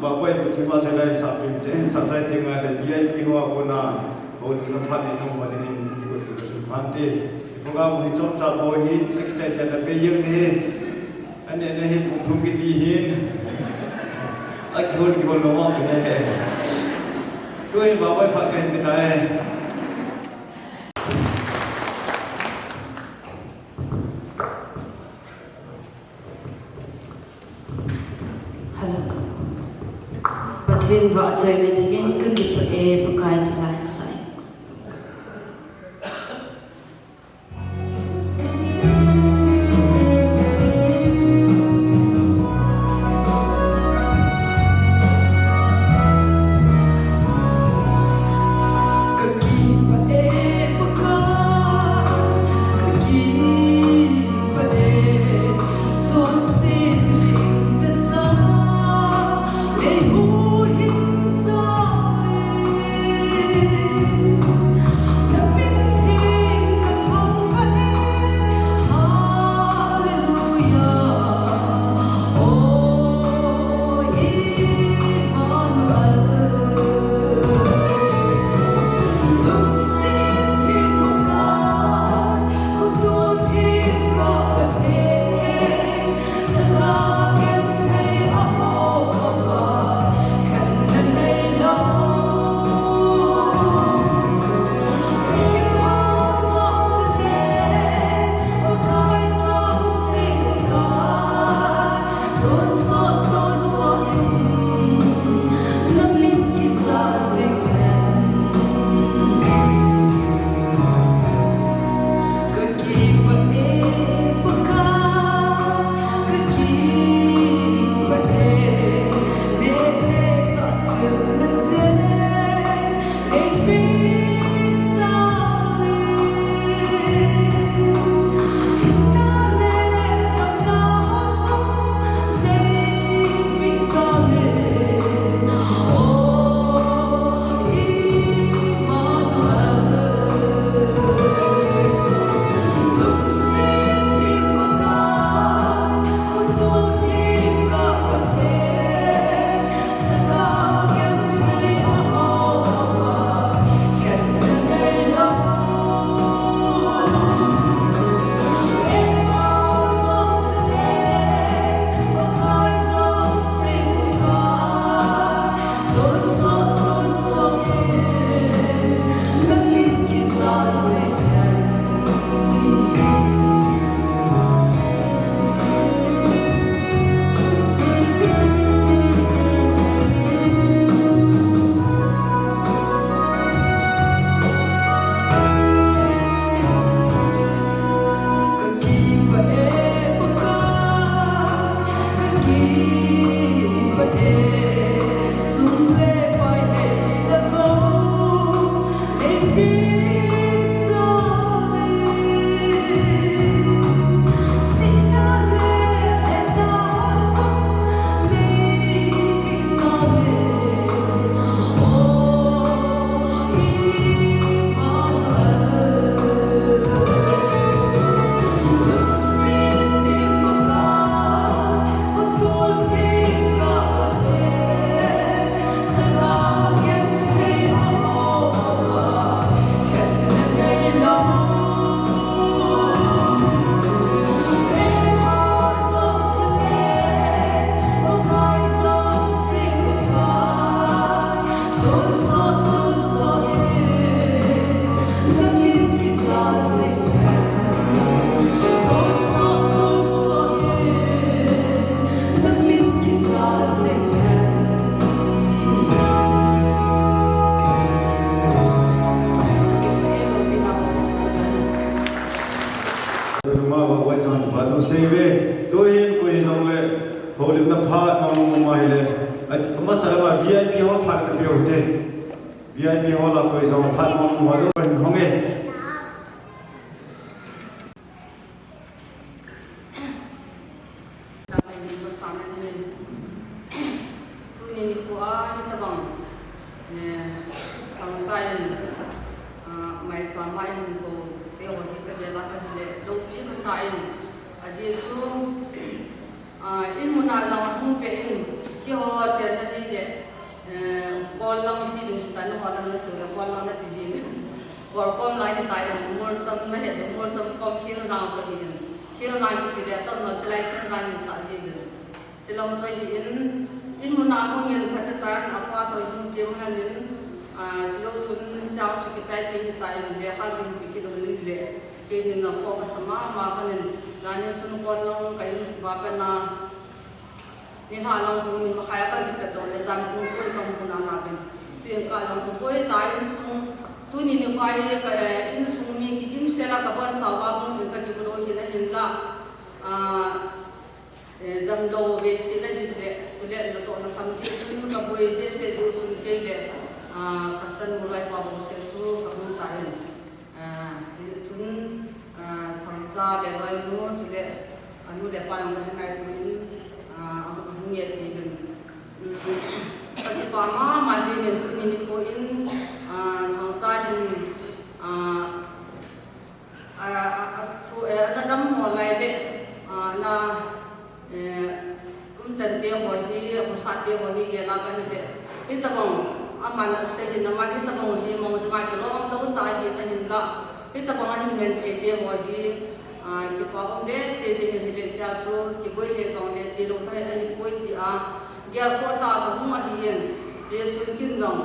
ba koi pu thi ba chela sa pin te sa sai te ngai le V I P ho ko na ko ni na phan ni nong ba tin ki ko ki sun phan te. Program ni chom cha bo hi a ki chai chai na pe yeng ni. Ani ani hi pu thum ki ti hin. A ki hol ki hol no ma pe he. Tuin ba koi pha ka hin pe ta e. Hello. Pathen vahchoina dingin ka kipah e, Pakai thulai sa e. Piu te, V I P hall a koi jong phat mong mong ho jong hong e. Tuni nikho a hitabang, eh, Thangcha in, ah, maicham a hin kou te ho hi ka gel a ka hile, loupi kasa in, ajeh chu, ah, in mun a lang hung pe in, keiho chen na hile, eh, Kol lang ti ding, tanu ho lang na sile, Kol lang na ti ding. Kol kom lai hitai in, Murcham na het, Murcham kom Khengjang chu hi in. Khengjang kiti le, tam no chalai Khengjang ni sa hi in. Chilong chu hi in, in mun a hung in phat tan, apa toh hung tem han in, ah, chilou chun chang chu kichai thei hitai in, lekha lim pi kidong in le, keini na focus ma ma han in, lani chun Kol lang ka in va pe na, Nilhah lang pung ni makhai a ka kipet doh le, jan pung ko ka hung pun a na pen. Tun ka lang chu boi ta insung, tuni nikho hi ka, eh, insung mi kidimsel a ka bon chauva hung ding ka kigo doh hi na hin la. Ah, eh, damlou ve se la hin le, chule natoh na tham ti chun ka boi ve se diu chun kei le, ah, ka chanu lai pa bou se chu ka hung ta in. Ah, hichun, ah, Thangcha le loinu, chule anu le apa jong kahin ngaito in, ah, ahung nge ti uvin. Um, ka kipah mama jingin tuni nikho in, ah, Thangcha hin, ah, ah, ah, ah, thu, eh, ana dam ho lai le, ah, ana Eh, umchan te ho hi, haosa te ho hi gel a ka hi ve. Hitabang, aman asei hin, aman hitabang hi mong dinga kilom lou ta hi ahin la. Hitabang ahin men thei te ho hi, ah, kipa um behseh ding ahi ve sia chu, kiboi le jong le se lou ta hi ahi poi ti a. Gel kho ta ka hung ahi hin. Hichun kin jong,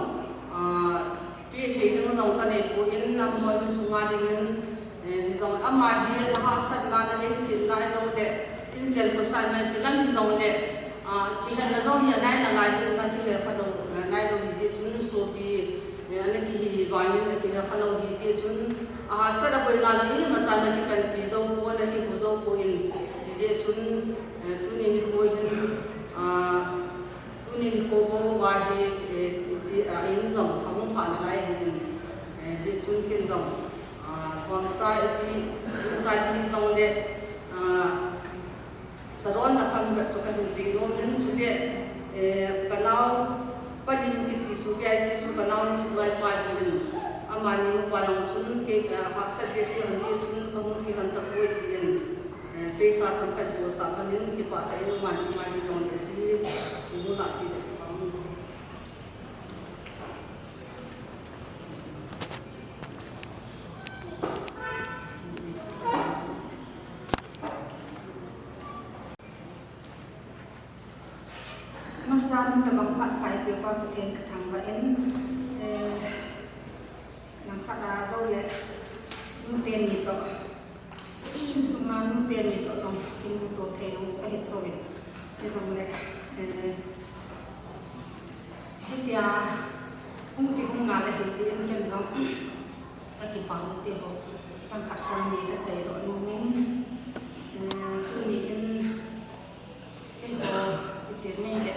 ah, Pi thei ding jong ka nei poi in, amaho insung a dingin, eh, jong ama hi na hahsatna, na leiset na ahilou le, insel khosatna ipi lam hi jong le, ah, kihetna jong hi anai nalai hi na kihe kha lou, eh, nai lou hi ti chun sopi, eh, ana kihi vangin na kihe kha lou hi ti chun, ahahsat a boina jong imacha na kipanpi jou poi, na kihu jou poi in, hiti chun, eh, tuni nikho hin, ah, Tunin kho bou va hi, eh, ti, ah, in jong, ka hung pha nalai hin, eh, ti chun kin jong, ah, Thangcha ipi, Thangcha hi jong le, ah, Saron na kham ka chu ka hin pe nom in chu le, eh, ka nao, Pa Lim kiti chu, V I P chu ka nao nu lai pa hi hin, amani nupa lang chun, kei, ah, hahsat behseh han ti chun, ka hung thei han tapoi ti in. Eh, peisa themkhat bol sah khat in kipah tah in man, man hi jong le si, mu la pi le pang. Masa ni tabang phat pai pe pa Pathen ka thangvah in, eh, langkhat a jou le, nu teni toh. Insung a nu teni toh jong, in muto thei lou chu ahi thou in. Hijong le, eh, hitia, hung kihung ngal ahi jeh in ken jong, ka kipah u te ho, chang khat chang ni ka seidoh nom in, eh, tuni in, keiho, iti mai le,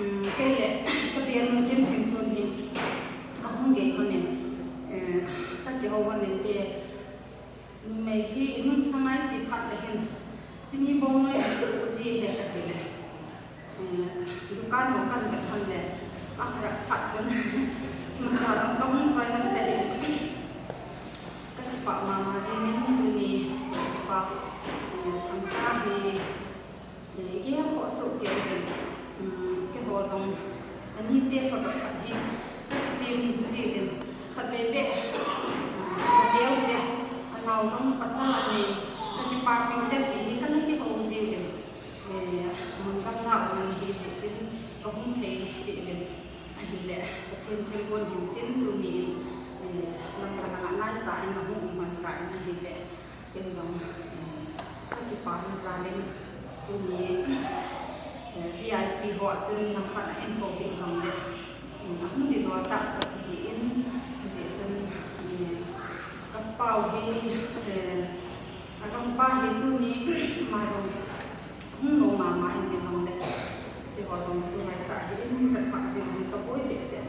um, kei le, ka pi anu Kimsingson hi, ka hung gei hon in, eh, ka kihou hon in te, Numei hi inung sangai chi phat le hin, chini bong noi u ji he ka ti le. Eh, dukan ho kan vet hon le, a kharak phat chun, imacha jong ka hung choi hon te hi. Ka kipah mama jing in tuni, so kipah, eh, Thangcha hi, Eh, igel khoh soh kei uvin, um, keiho jong, ani te phabep khat hi, ka kitem ji uvin, khatvei beh, um, ka teu te, anao jong pasal anei, ka kipapi te ti hi, kana kihou ji uvin, eh, mun gamla um ana hi ji uvin, ka hung thei ji uvin, ahile, Pathen thilgon hin tin tuni, eh, Lamka langa naicha in ahung um man ta in ahile, Ken jong, eh, ka kipana jal in tuni, eh, V I P ho a chun langkhat a eiko hih jong le, mm, ahung didol tah chu akihi in, hijeh chun, eh, ka pau hi, eh, a gangpa hi tuni, ama jong hung nom mama in hijong le, keiho jong tulai tah hi in ka sah jing hin ka boi behseh.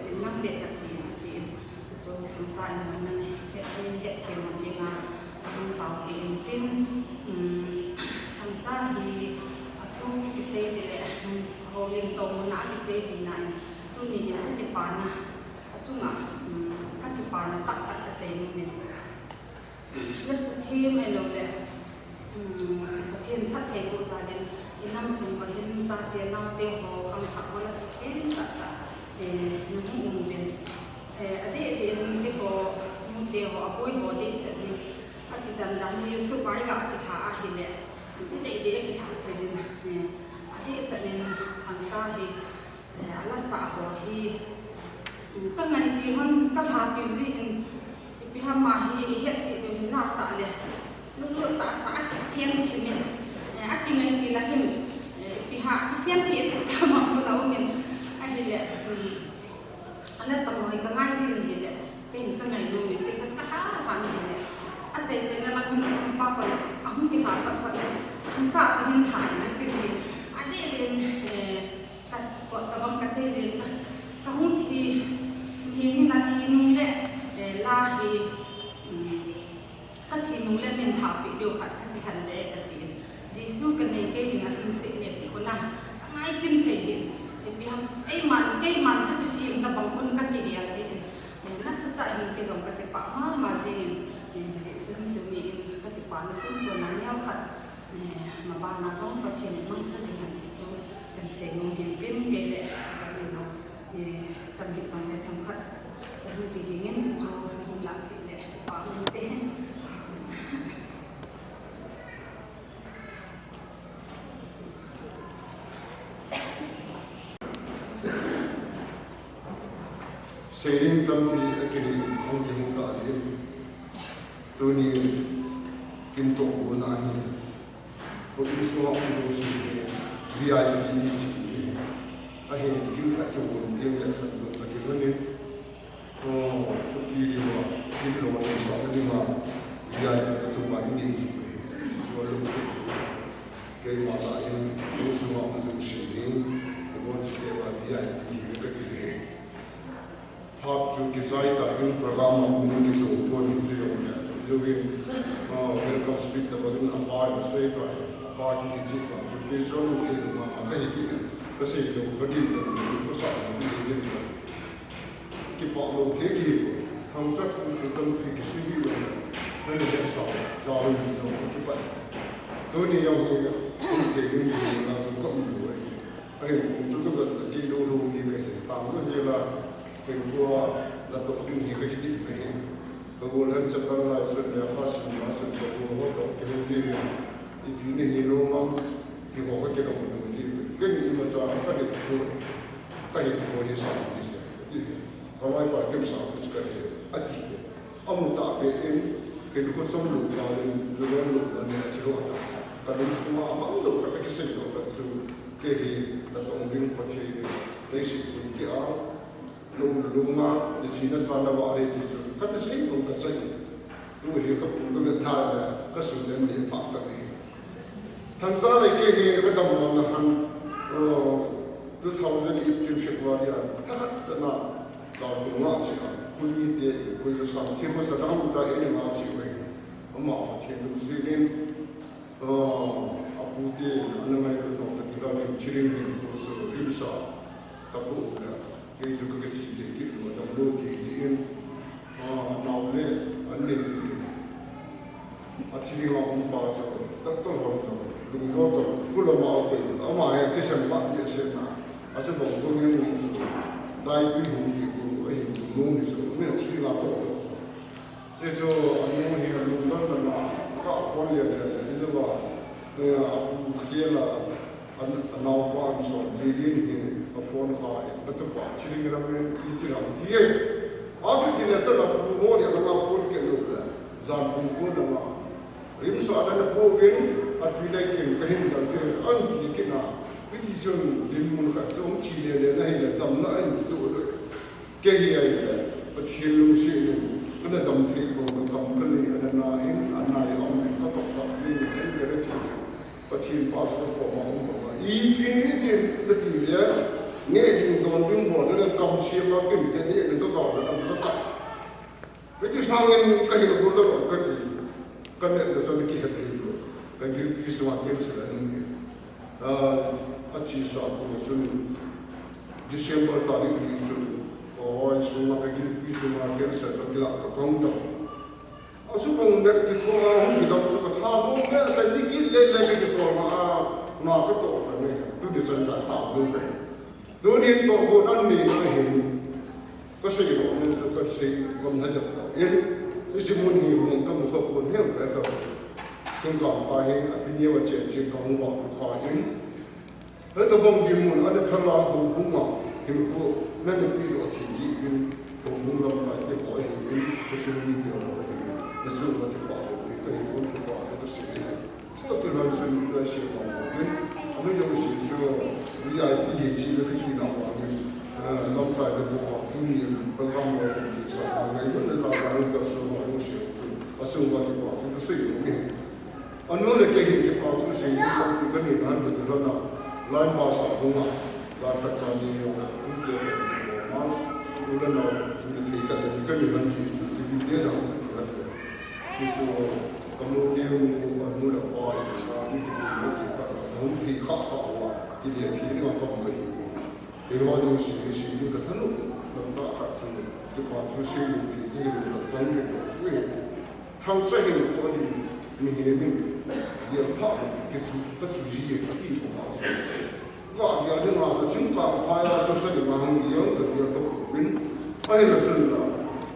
Kipana, achunga, um, kakipana tah khat kasei nom in. Nasathem ahilou le, um, Pathen phattheiboh jal in, inam sung uva hin chate naote ho khangthah ho nasathem tahtah, eh, nahung um uvin. Eh, adeh deh in keiho, nute ho, aboi ho dehset in, akijam dan hi YouTube a iga kilha ahile, ideh deh akilha thei jin, eh, adehset in khangthah hi, eh, alasah ho hi, um, kangai til hon, kalha til jeh in, ipi ham ahi, ihet cheh diu hin lasah le, lunglut tah sah a akisem thim in, eh, akingai til a hin, eh, ipi ham akisem teh teh tama kona um in, ahile, um, Ana chang ho hi kangai jin ahile, kei hin kangai nom in, kei chun kalha lha in ahile. Achai chaina lang hin, pa khon, ahung kilha pat pat le, khangthah chu hin lha in ati jin. Adeh deh in, eh, katoh tabang kasei jin, ka, kahung thi, mihem hin athi nung le, eh, la hi, um, Kathi nung le min lhahpeh diu khat kakilhen le katin. Jesu kanei kei dinga lhingset ne ti khun a, kangai chim thei hin. Ipi ham, eiman, keiman kakisem tabang khun kakigel jin. Eh, nasatah in kei jong kakipah mama jin. Eh, hijeh chun tuni in kakipana chun chon a neo khat. Eh, mabana jong Pathen in mangcha jing hen ti chu kasei nom in tin kei le kamin jong. Eh, tamhi jong le themkhat. Kahung kiging in chuchu nahung lahpeh le, pah ute. Seiling tampi akilhin hung kihung ta jin. Tuni kin toh bu na hi. Ko insunga um jouse hi V I P ni ti hi. Ahin kin khat kivon teng le khat lou ta kilhon in. O, thupi dinga, kin lou chun sa dinga, V I P atum a inei ji hi. So lou te. Keima lah in, insunga um jouse hi. Ko bon ji te va V I P hi ka ti hi. Phat chu kichai tah in program a min kichoi pon hiti jong le, jouvin, ah, welcome speech tabang in apa in asei tah, apa kihi ji pa chu kei jong lou thei lou ma, kahi kit in, kasei lou, kadin lou, kasah lou, kahi kit in. Kipah lou thei kihi, thangcha thu chu tampi kisei hi lou, nani hetsah, jao hi jong kipah. Tuni jong hi, thei ding hi, na chu ka um lou ahi. Ahin, kum chu ka vet le kei lou lou ni ka hin tang lou hi la, hin tua la toh ding hi ka kitim ka hin. Ka gol han chapang lai sun le kha sun ma sun ka gol ho toh kei lou ji le. Ipi ni hi lou mang, ti ho ka kei ka mu lou ji. Ka ni imacha ka kei lou. Ka hin ko hi sa ni se. Ti. Ka mai pa kem sa ni se ka ni. Ati. Amu tahbeh in, hinkho chom lou kah in, ju lon lou kah in athi lou ta. Ka lungsunga amang lou khat, akisei lou khat chu, kei hi natong ding Pathen in, leiset pui tia, lou lou nga, naji nasa navah le ti chu, khat nasei lou kachai. Tu hi kapu kavet tha le, kasun le ni pha ta ni. Thangcha le kei hi kadam lou na han, oh, two thousand eighteen February a, thahat chana, Chakung nga chi a, khun ni te, koi ja sang thim masa dam ta e ni nga chi wei. Ama Pathen lungset in, ah, apu te, ana ngai lou ta kila le, thiring in, ko so, lim sa, tapu le, kei su ka chi te, kit lou, dam lou ki ji in, ah, nau le, an ne ki. A thi dinga um pa chu, doctor ho chu, lungjo toh, kulama a koi, ama hi thisan pa ni se na, a chu bang ko ni mu chu, dai tui hung hi ku, a hin ku mu ni chu, ni a thi dinga toh lo chu. Ti chu, a nu hi a lungdon na na, ka phone le le, le, ni chu ba, eh, a pu khel a, A, a naopa an son, Lilin hi a phone kha e, natupa, thi ding lam in, iti lam ti e. A chu ti le chun a pu mo le a nga phone kit lou le, jan pu ko na nga. RIMS a na pouvin, a pi lai kin ka hin dal ke, an ti kit na. Hiti chun dinmun khat chu hung thi le le na hi le damna an tu le. Kei hi ahile, Pathen lungset in, kana dam thei pon, ka kam ka nei, ana na in, ana na in, ka kam ka nei, ka nei, ka nei thei in, Pathen pa chu ka koma um pon a. Ipi ni tin, ka ti le, nge ding don ding bol, ka kam siam a kin, ka nei, ka ka, ka ka. Ka ti sang in, ka hin khol la, ka ti, ka nei, ka son ki ha thei lo, ka gilpi sunga kin sila ni. Ah, a chi sa ko chun, December tarik li chun, Oi, sunga ka gilpi sunga cancer chu kila ka kong dam. Achu bang met kithoa hung kidam chu ka tha mo me sa ni kit le le ka kisol ma a na ka to ta ne. Tuni chan ka ta lo ka. Tuni to ko nan ni na hin. Ka sei lo ne sa ka sei kam na jap ta. In, isi mun hi mun ka mu ka ko ne ka ka. Sing ka pa hi a pi ni wa che che ka mu wa ku kha in. Hitabang dinmun, ana phalou ho bunga, hinkho, nana pedoh thei jeh in, ho bung lamkai te ho ahin, khosung mite ho ahin, nasung mate pa ho te, kahinkho te pa ho te se ahin. Chutah kilhon chun, ka se pa ho ahin, ama jong se chu, V I P hi chi na kati na ho ahin, ah, lamkai te ho ahin, welcome ho te sa, ngai mun na ja ja ka so ho se chu, asung mate pa ho te se ahin. Anu le kei hin kipa thu sei ding tampi ka nei nahin ka ti lhon a, line verse a hung a, jan khat jan ni, tute ka ti lhon a, u le nao, tu le thei khat le ni ka nei lhon Jesu, tu le nao ka ti lhon le. Jesu, ka mu neo ni, ka nu le pa, ka nu ti ka ti ka, ka hung thei kha kha a, ti le thei ni ka ka mu ka hi. Keiho jouse, sei ding ka thanom, lamkai khat chu, kipa thu sei ding thei, thei ding ka thanom le ka thu e. Thangcha hinkho ding, mihem in, gel pha, kichu, ka chu ji e, ka ti ko ma chu. Ka gel ding a chu, chingkang phai a, ka sa ding a hung gel, ka gel ka pu pin. Ahin a sun la,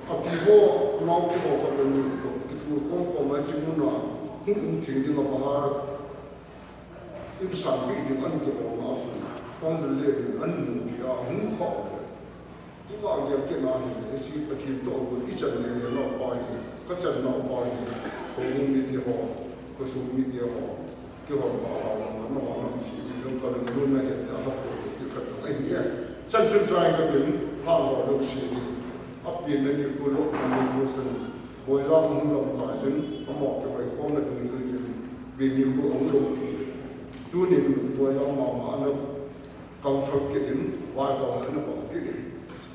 a pi ho, nao pi ho khat le ni to, kithu khom khom a chi mun a, hung um thing ding a bang a, in sang pi ding an kihol a sun, phone le le ding an mu pi a hung kha le. Tua gel kit na hi le, hiche Pathen toh gon i chan le le nau pa hi, ka chan nau pa hi, ka hung mite ho, ka sung mite ho, kihol pa ho, na ho na chi, mi jong ka lung lung na he ta ha ko ti ka ta ai ni. Chan chun chai ka tin, ha ho lo si ni. A pi na ni ko lo, ni ko sun. Boiza hung lamkai jin, amaho kivaikhomna dungjuiyin, Beni khu ahung lhung. Tunin Boiza mama ana comfort kit in, vaihomna ana bang kit in.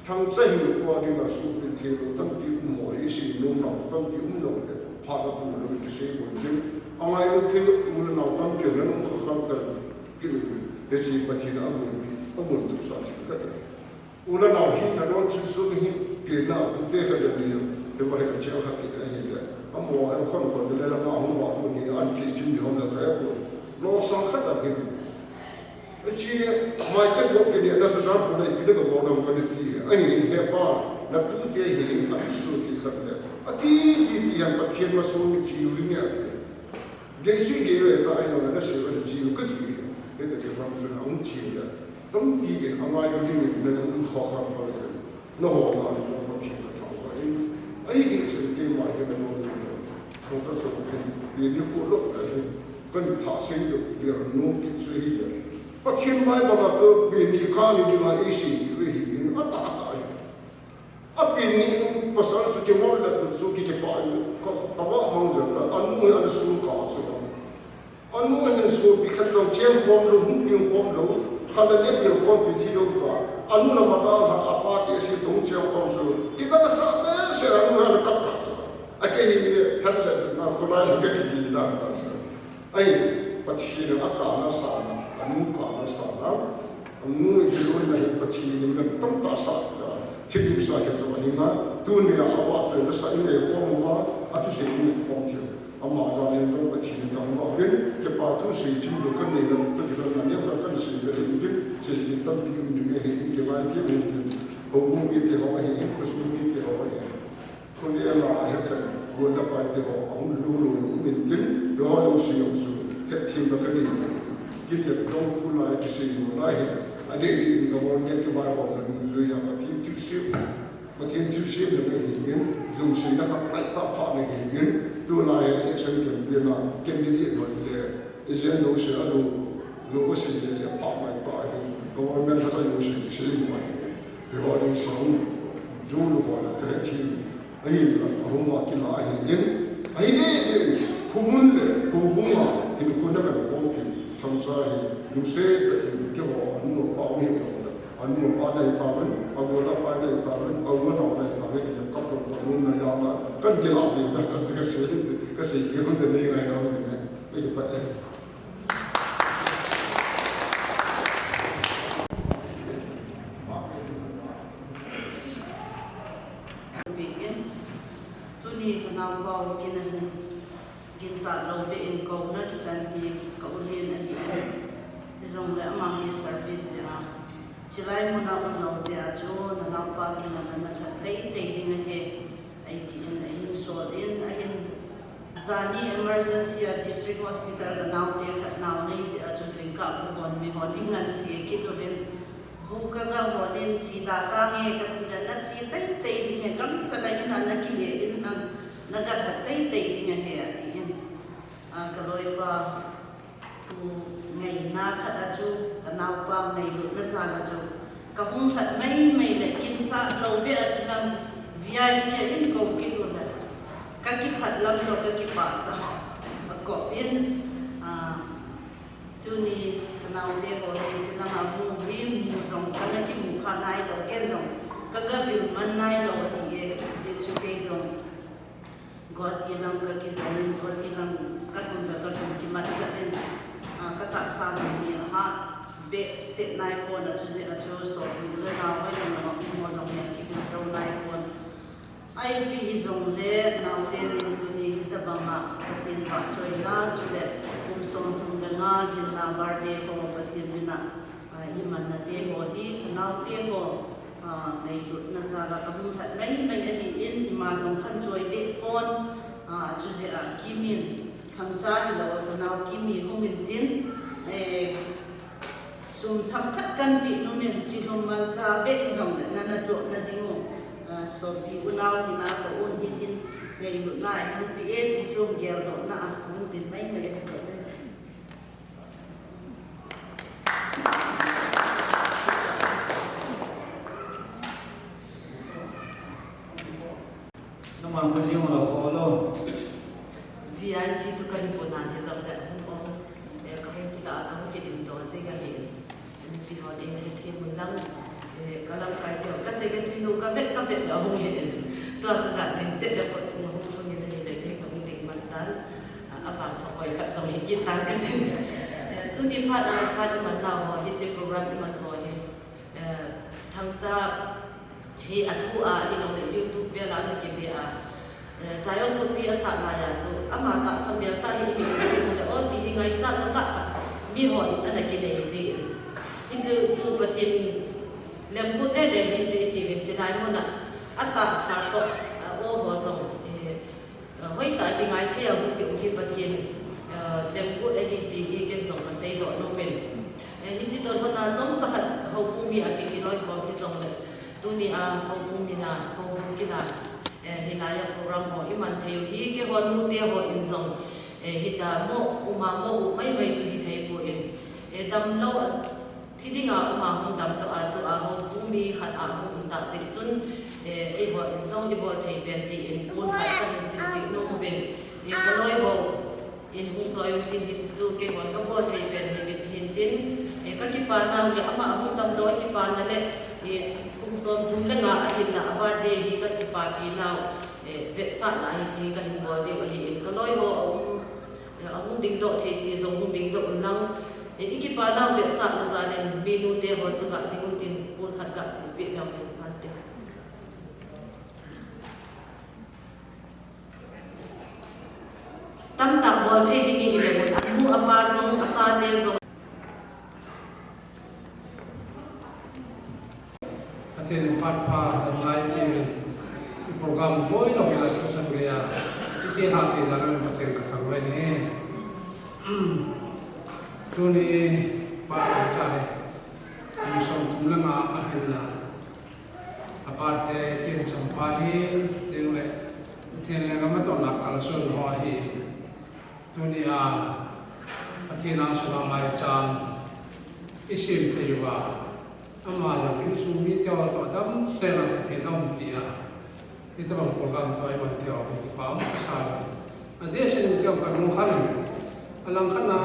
Thangcha hinkho dinga suhpeh theilou tampi um ho hi, sei nomnau tampi um jongle, phat atoh lou kisei bol jin. Angailut thei u le nao tampi ana um kha kha kit in. Hiche Pathen in agonpi, agontup sah thei kati. U le nao hina lou thilsoh hi, pina, tute khat le ni, kei va hi a chia khat kit ahi le. Amaho, a khon khon le le ma hung va ni, an thi chim ni hon le ka ya ko. Losang khat a hi. Achi, mai chen ko ke ni, na sa sa ko le pi le ka bo dam ka le ti. Ahi, he pa, na tute hi, a pi su si khat le. A ti, ti, ti, han Pathen ma su ni chi u ni a ti. Gei sui gei ve ta ai lo na se ve chi lo ka ti ve. Ve ta ke ram sun a um chi ve. Tampi in a ngai lo ding in na um kha kha kha ve. Na ho ta ni ko Pathen na tha va in. Ai ding sun ke ma ke na lo ni. Thang ta so ke. Ye ni ko lo ka he. Kan tha sei lo ve no ki su hi ve. Pathen mai ba la so be ni ka ni ding a i si ve hi in a ta ta ai. A pi ni pasal su kingol le su ki kipa in ka, ka va mang zel ta, anu hi an su ka su. Anu hin su pi khat tong chen khom lo, hung ping khom lo, khat le le ping khom pi thi lo ta. Anu na ma dal ha, a pa ti si tong chen khom su. Kita ka sa be se anu han ka ka su. A ke hi han le na khulai le ka ki ki da ka su. Ai, Pathen in a kana sana, a nu kana sana, a nu hi loina hi Pathen in lam tamtah sa, a, thil ding sa ke sa hi na, tuni a a va sa na sa in ei khom va, a thusei in khom thei. Ama jal in jong Pathen in tangvah uvin, kipa thu sei chim lo kan nei lam, ta kipan na ne ta kan sei ve in tin, sei ding tampi um ding ahi in kivai thei in tin. Houbung mite ho ahi in, khosung mite ho ahi in. Khonung a hechan, gol le pai te ho, ahung lou lou in um in tin, eiho jouse jong chu, hetthem na ka nei. Kin le dong tulai kisei lou lai hi, adeh deh in government kivaihomna dungjui a Pathen thilsem, Pathen thilsem na ka hi in, jong sei na khat lai ta pha na hi in, tulai election campaign a candidate ho le, Agent jouse a jou, jou kasei le le pha mai ta hi, government lhasa jouse kisei mai. Eiho jouse hung, jou lou ho la kahe thei. Ahin la, ahung a kila ahin. Ahi deh deh, khomun le, houbung a, hinkho na kan khom pi, thangcha hi, lungset tah in, keiho, anu apa um hi, anu apa dei ta ven, abu la pa dei ta ven, abu na dei ta ven, kap lou ta mun na ya la, kan kila pi, na chan kasei, kasei pi, hung le nei ngai na, nei ngai. Ei, pa, eh. Peh in, tuni ka naopa u kin a hin ginchat lou beh in kouna kichan hi ka u Lian ahi in. Hijongle ama hi service a, chilai mun a um lou jeh a chu na naopa kin a na na lhat teitei ding ahi, ahi tin ahin sol in, ahin jani emergency a district hospital ka naote khat nao nei jeh a chu jingkah bu hon mi hon in ngan se kit uvin, bu ka ga hon in che da tange kati le na che teitei ding ahi, gamcha la in a na kile in na, na ga lhat teitei ding ahi ati in. A, ka loipa thu ngaina khat a chu, ka naopa ngailutna jal a chu, ka hung lhat maimai le ginchat lou beh a chu lam V I P a in kou kit u le, ka kiphat lam toh ka kipah tah a kop in, a, tuni ka naote ho hi chilang a hung u hi mu jong ka na kimu kha nailou, ken jong ka ga vil man nailou ahi e, ajeh chu kei jong Guwahati lang ka kijen in, Guwahati lang ka lhun le ka lhun kimat chat in, a, ka tahsa jong hi ahat behseh naipon, a chu jeh a chu sopi u le nao hoilang lang a um ho jong hi akivil jou naipon. Ipi hijongle naote din tuni hitabang a Pathen vahchoina chule kum somthum le nga lhinna birthday ho Pathen min a, a, i manna te ho hi ka naote ho, a, ngailutna jal a ka hung lhat maimai ahi in, ima jong kan choi deh pon, a, chu jeh a Kimi in, Thangcha hilou, ka nao Kimi hung in tin, eh, sum themkhat kan pe nom in, chilhum malcha beh hijongle na na chohna ding u, a, sopi u nao hina ka un hi hin ngailutna a hung pe e ti chu geldohna a hung din maimai ahi. Nangma khojing u la kho lou. V I P chu ka hi pon a, hijongle hung ong, eh, ka hung kila, ka hung kiding doh jing ahi. Mipi hon eina hethem un lang, eh, ka lamkai teu, ka secretary nu ka vet, ka vet le ahung hi in. Tua ka ga ding chet le kot hung, hung, hung in ahile kei ka hung ding man tan. A, avang pakoi khat jong hi kit tan ka tin. Eh, tuni phat, eh, phat i man nau ho, hiche program i man ho hi, eh, Thangcha hi a thu a, hilou le YouTube vel a na kive a, eh, Zion Khutpi a sah lai a chu, ama tahsa mel tah hi i mit a i mu le, o ti hi ngaichatna tah khat mi hon ana kinei jin. Hichu chu Pathen lemgut le le hinte i ti uvin, chilai mun a, a tahsa toh, a, o ho jong, eh, A, hoitah a kingai thei a hung kium hi Pathen, a, lemgut ahi ti hi ken jong ka seidoh nom in. E, hiche toh lhon a chomcha khat houbung mi a ki, kiloi khom hijongle, tuni a houbung mi na, houbung kila, e, hilai a program ho i man thei u hi, keihon nute hon jong, e, hita mo, um a mo u maimai chu hi thei poi. E, damlou a, Thi ding a um a hung damdoh a, tua houbung mi khat a hung um tah jeh chun, eh, eiho in jong i bol thei pen tin pon khat ka hin silpeh nom uvin, eh, ka loi ho in hung choi u tin hiche chu keihon ka bol thei pen hi bit hin tin, eh, ka kipa nau le ama a hung damdoh a kipa na le, eh, kum somthum le nga a lhinna a birthday hi ka kipapi nau, eh, vetsahna hiche hi ka hin bol diu ahi in ka loi ho a um A hung dingdoh thei se jong hung dingdoh un lang. I kipa nau vetsahna jal in minu te ho chu ga ding u tin pon khat ga silpeh leu hen phante. Tamtah bol thei ding i le mun, a nu a pa jong, a chate jong. Pathen in phat pha ngai ti in, i program boi lou hi la chu san gei a, i te na thei dan in Pathen ka thangvah e. Tuni Pa Thangcha hi kum somthum le nga a hin la, a pa te Pi Champa hi, tin le, Pathen le nga ma to na kal sun ho hi. Tuni a Pathen a suna mai chan i sim thei uva, ama jong insung mite ho toh damsel a Pathen a umpi a, hitabang program toh i man thei u hi kipa um ka sa uve. Adeh a sin kei jong ka nung khan in, a lang khat a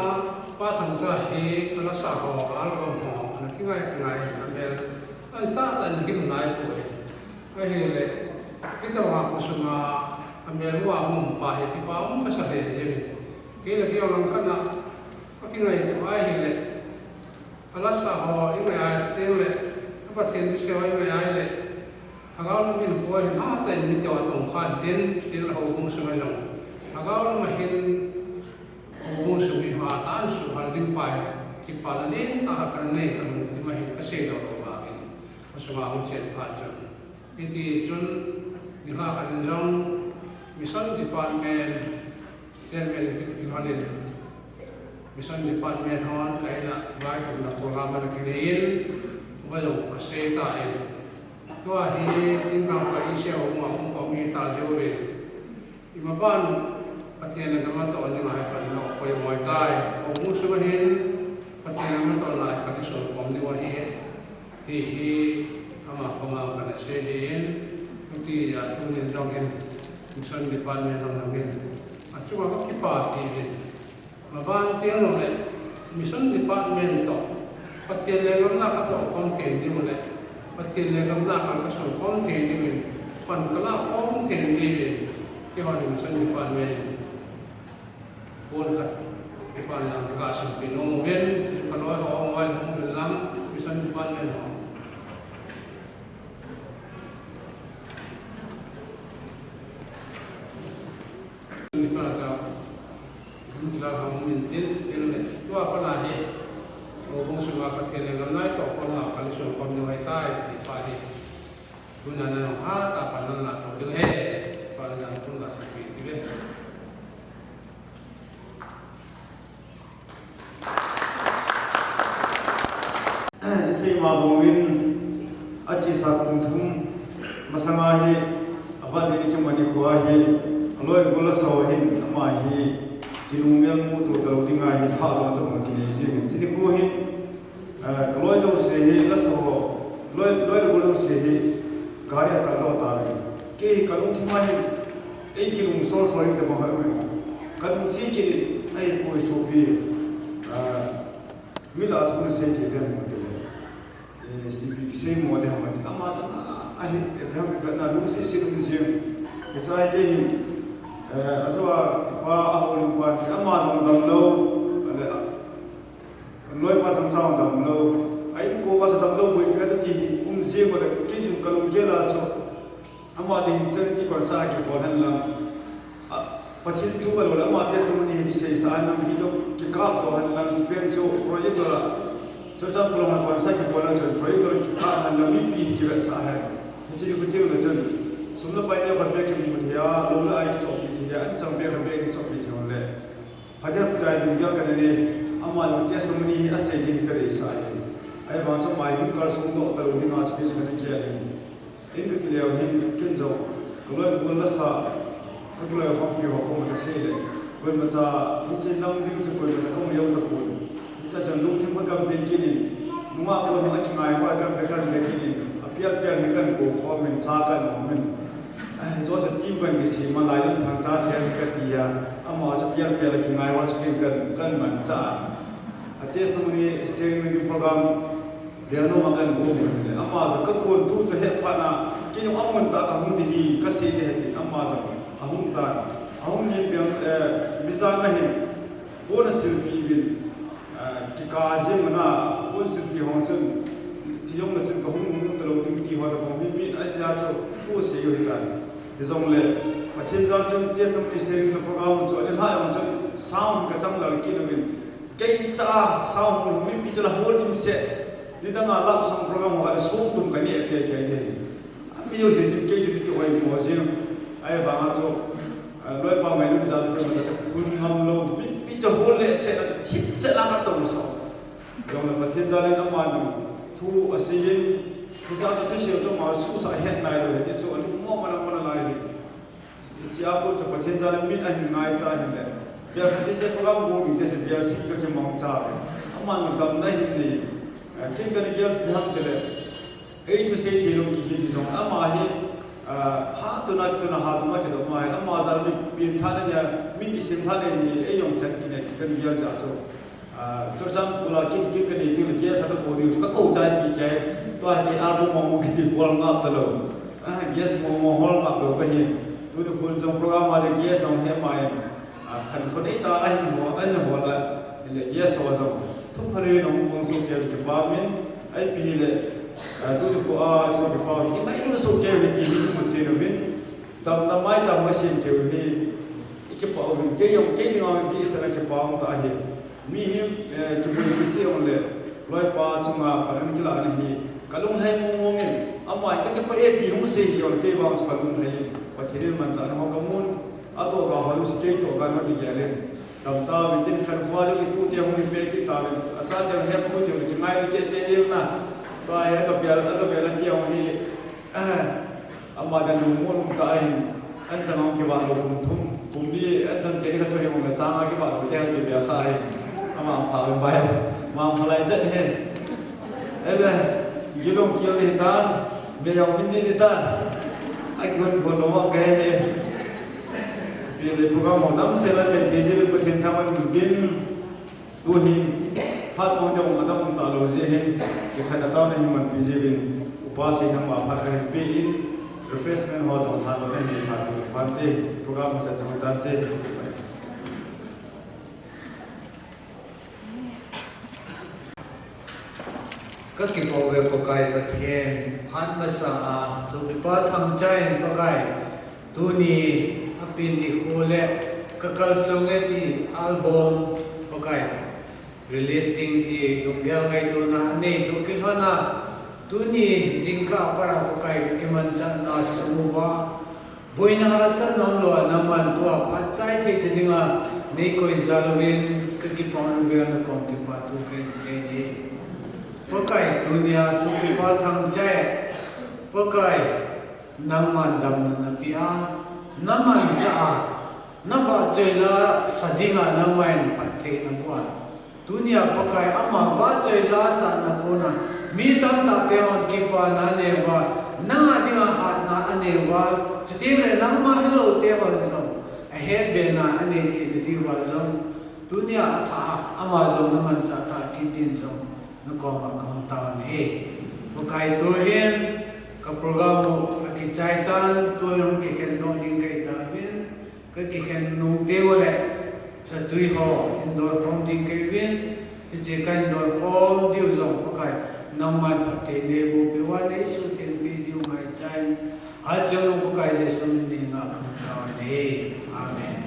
Pa Thangcha hi a lasa ho, album ho ana kingai kingai in a mel a tah tah in a kinunai poi. Ahile, hitabang a khosung a, a mel mu a hung um pa hi kipa um ka sa lheh jeng in. Kei le kei jong lang khat a, a kingaito ahile, a lasa ho i ngai a teng le, a Pathen thusei ho i ngai ahile, Lhagao lam in hoi hin hatah in ni teu a tong khan tin, tin la houbung sunga jong. Lhagao lam a hin houbung sung hi hatah in suhal ding pa hi, kipana nentah khat kanei kalungthim a hin kasei lou lou vangin, kasunga hung chen phat chun. Hiti chun, nikhat khat in jong, Mission Department, Chairman hi kiti kilhon in, Mission Department hon, ahinla, vaithumna program ana kinei in, uva jong kasei tan. Tua hi, thingkang pa isei ho ma um khom hita jeh uvin. Imaban, Pathen le gam natoh ding a hi pan lou poimo ahitai. Houbung sunga hin, Pathen le gam natoh lai kati sun khom diu ahi. Ti hi ama koma kana sei ahin, tuti a tunin jong hin, Mission Department hon jong hin, achunga kakipapi uvin. Maban teng le, Mission Department toh, Pathen lenggam na katoh khom thei diu le, Pathen lenggam na kasun khom thei diu in, pan kala khom thei diu in, keihon Mission Department in. Pon khat, ipan lang ka sum pin ong ven, ka loi ho ong vai hung ven lang, Mission Department ho. Ni pa ta, hung kila hung min tin, tin le, tua pa na hi, houbung sunga Pathen lenggam natoh pa na, kali sum pa ni vai tai, ti pa hi. Tuna na ha ta pa na na to ding he, pa na tung da sum pi ti ve. Isei ma bangin, achesa kum thum masanga hi, aban ding ni chuma ni kho hi, aloi gol lasa ho hin, ama hi, kinung mel mu to talou ding a hi, tha do to ma kinei jing hin. Chini kho hin, eh, kaloi jouse hi, lasa ho, loi, loi gol jouse hi, gari a kalo ta le. Kei kalungthim a hin, ei kinung sol sol in tabang ha le. Kanung chi kini, ei poi sopi, eh, Mi la thu na sei thei dem mo ti le. Eh, C P K sei mo de ham ti. Ama chu na, a hi, Abraham i na lungset set um jing. Hiche hi kei hin, eh, ajo a pa a houlim pa sei ama jong damlou. Ale a, loi pa thang chang damlou. A inko pa chu damlou boi pi a tu ti hi um jing mo le kei jong kalunggel a chu. Ama ding charity concert a kibol hen lang. A, Pathen thu bol lou le ama testimony hi kisei sa hen lang, video kikap to hen lang, chipen chu projector a. Churachandpur a concert kibol a chun projector kikap hen lang, mipi hi kivet sa hen. Hiche hi kiti le chun, sum le pai neo khat beh kimu thei a, lou le ai kichohpi thei a, anchang beh khat beh kichohpi thei le. Phatecha lunggel kana nei, ama jong testimony hi asei ding kadeisah ahi. Ahivang chu ama hi hung kalsong doh talou ding a chu kei chu kana kiel ahi. Ahin kakile u hin ken jong, kaloi gol lasa, kakiloi khompi ho koma kasei le. Koimacha, hiche nam ding chu koimacha kamu jou tapon. Hiche chun lungthim kagambe kit in, nungah kon akingai ho kagambe, kagambe kit in, apial pial hi kakou khom in, cha kanom in. Ai, jo chu team kan kisem a, Lailam Thangcha fans kati a, amaho chu pial pial a kingai ho chu ken kan, kan manchah a. A testimony sharing meeting program, Riano ma kan go mun le, ama chu kakon thu chu he phat na, kei jong amun tah a kahung ding hi, kasei ding ahi ti, ama chu ahung tan, ahung nin beng, eh, mi jang a hin, kona silpi uvin, Ah, kikah jeng una, kon silpi ho chun, thi jong le chun kahung mu talou ding ti ho toh kahung hi min ahi tia chu thu asei u ahitan. Hijongle, Pathen jal chun testimony sharing na program chu, ani lhai jong chun sound kachang lal kit uvin. Kei tah a sound mipi chu la hol dimset. Nidang a love song program ho le som tum kanei tei tei ding. Ami jouse chu kei chu ti oi mo jing. Ahivang a chu, ah, loipa Ngailun jal chu keima chu phun ngam lou. Mipi chu hol le se a chu thip se la ka tong so. Jong le Pathen jal in ama nung thu asei in. Hijat chu thusei chu ama suhsah het nai lou. Hiti chu alung mo mana mana lai hi. Hiche a kon chu Pathen jal in min ahin ngaicha ahin le. Bial khat sese program go mi te chu bial si ka kimangcha ve. Ama nung damna hin nei. Ah, ken kana gel ipi ham tile. Ei thusei thei lou kihi ti jong ama hi, ah, hatah a kitah a hatah a kidoh ama hi, ama jal mi pengthah na nia, mi kisem thah na ni, ei jong chan kine ti kan gel jeh a chu. Ah, Churachandpur a kin, kin kanei teng le guest a kakou diu, kakou chai pi kei, tua hi album mong mong kiti bol ngap talou. Ah, guest mong mong hol ngap lou kahi. Tuni khun jong program a le guest jong hi ama hi. Ah, khan khun ei ta ahin ho, ahin ho la, le guest ho jong. Thupha le nong kong so kel kipah min, ipi hile, Ah, tuni kho a sopi pau hi, i ngailut soh kei u hi ti hi i mu chen uvin, damna maicham ma sem kei u hi, i kipah uvin, kei jong, kei dinga ti i sa na kipah um ta hi. Mi hi, eh, kibui kichi jong le, loipa chunga pan an kilah na hi, ka lunglhai mong mong in, ama hi ka kipah e ti hung sei hi jong, kei vang chu ka lunglhai in, Pathen in manchahna ho ka mun, a toh ka hoi u si kei toh ka na kigel in. Tamta uvin tin khat va le i tute hung i pe kit ta uvin, a chate hung hep hung ti uvin, kingailu cheh cheh ding na. Tua hi a ka bel, a ka bel a ti hung hi, ama dan lungmon um ta ahin, an chang hung kivah lou kum thum, kum li, an chang kei kha chu hi hung le chang a kivah lou te hung kibel kha ahin. Ama pha uvin bai, ma pha lai chet hi. Ele, gilong kil hi tan, me jong min ni ni tan. A kihon khon lou ma ka he. Pi le pu ka mo dam se la chai te je le Pathen thangvah in tin. Tu hin, phat mong te ong ka dam ta lou je hin. Kikhat a tao na hi man pi je vin. Upa se thang ma phat ka hin pi in. Refreshment ho jong tha lou na hi phat tu phat te. Program ho chan jong tan te. Ka kipah uve Pakai Pathen, phat masa a, sopipa Thangchai in Pakai, tuni a pin nikho le ka kalsong e ti album Pakai, release ding ti lunggel ngaitona a nei toh kilhon a, tuni jingkah a pat a Pakai ka kimanchahna sung uva, Boina hahsatna umlou a nangman tua phat chai thei ta dinga nei koi jal uvin ka kipah uve, na kom kipah thu ka hin sei e. Pakai tunia sopipa Thangchai, Pakai nangman damna na pe a, na manchah a, na vahchoi la sa dinga nangman phattheina boh a. Tunia Pakai ama vahchoi la sahna kona, mi tamtah te hon kipana anei uva, nang a dinga hatna anei uva, chuteng le nangma hilou te hon jong, ahetbena anei thei na diuva jong, tunia athah a, ama jong na manchah tah kit din jong, na koma kahung tao e. Pakai tu hin, ka program u akichai tan, tu jong kikhen doh ding kahi tauvin, Ka kikhen nung teng uleh, chatui ho, hin don khom ding kahi uvin, hiche kahin don khom diu jong Pakai, nangman phatthei neiboh peh uva neisuhtheng peh diu ngaichain, hatchungnung Pakai Jesu min in kahung tao e. Amen.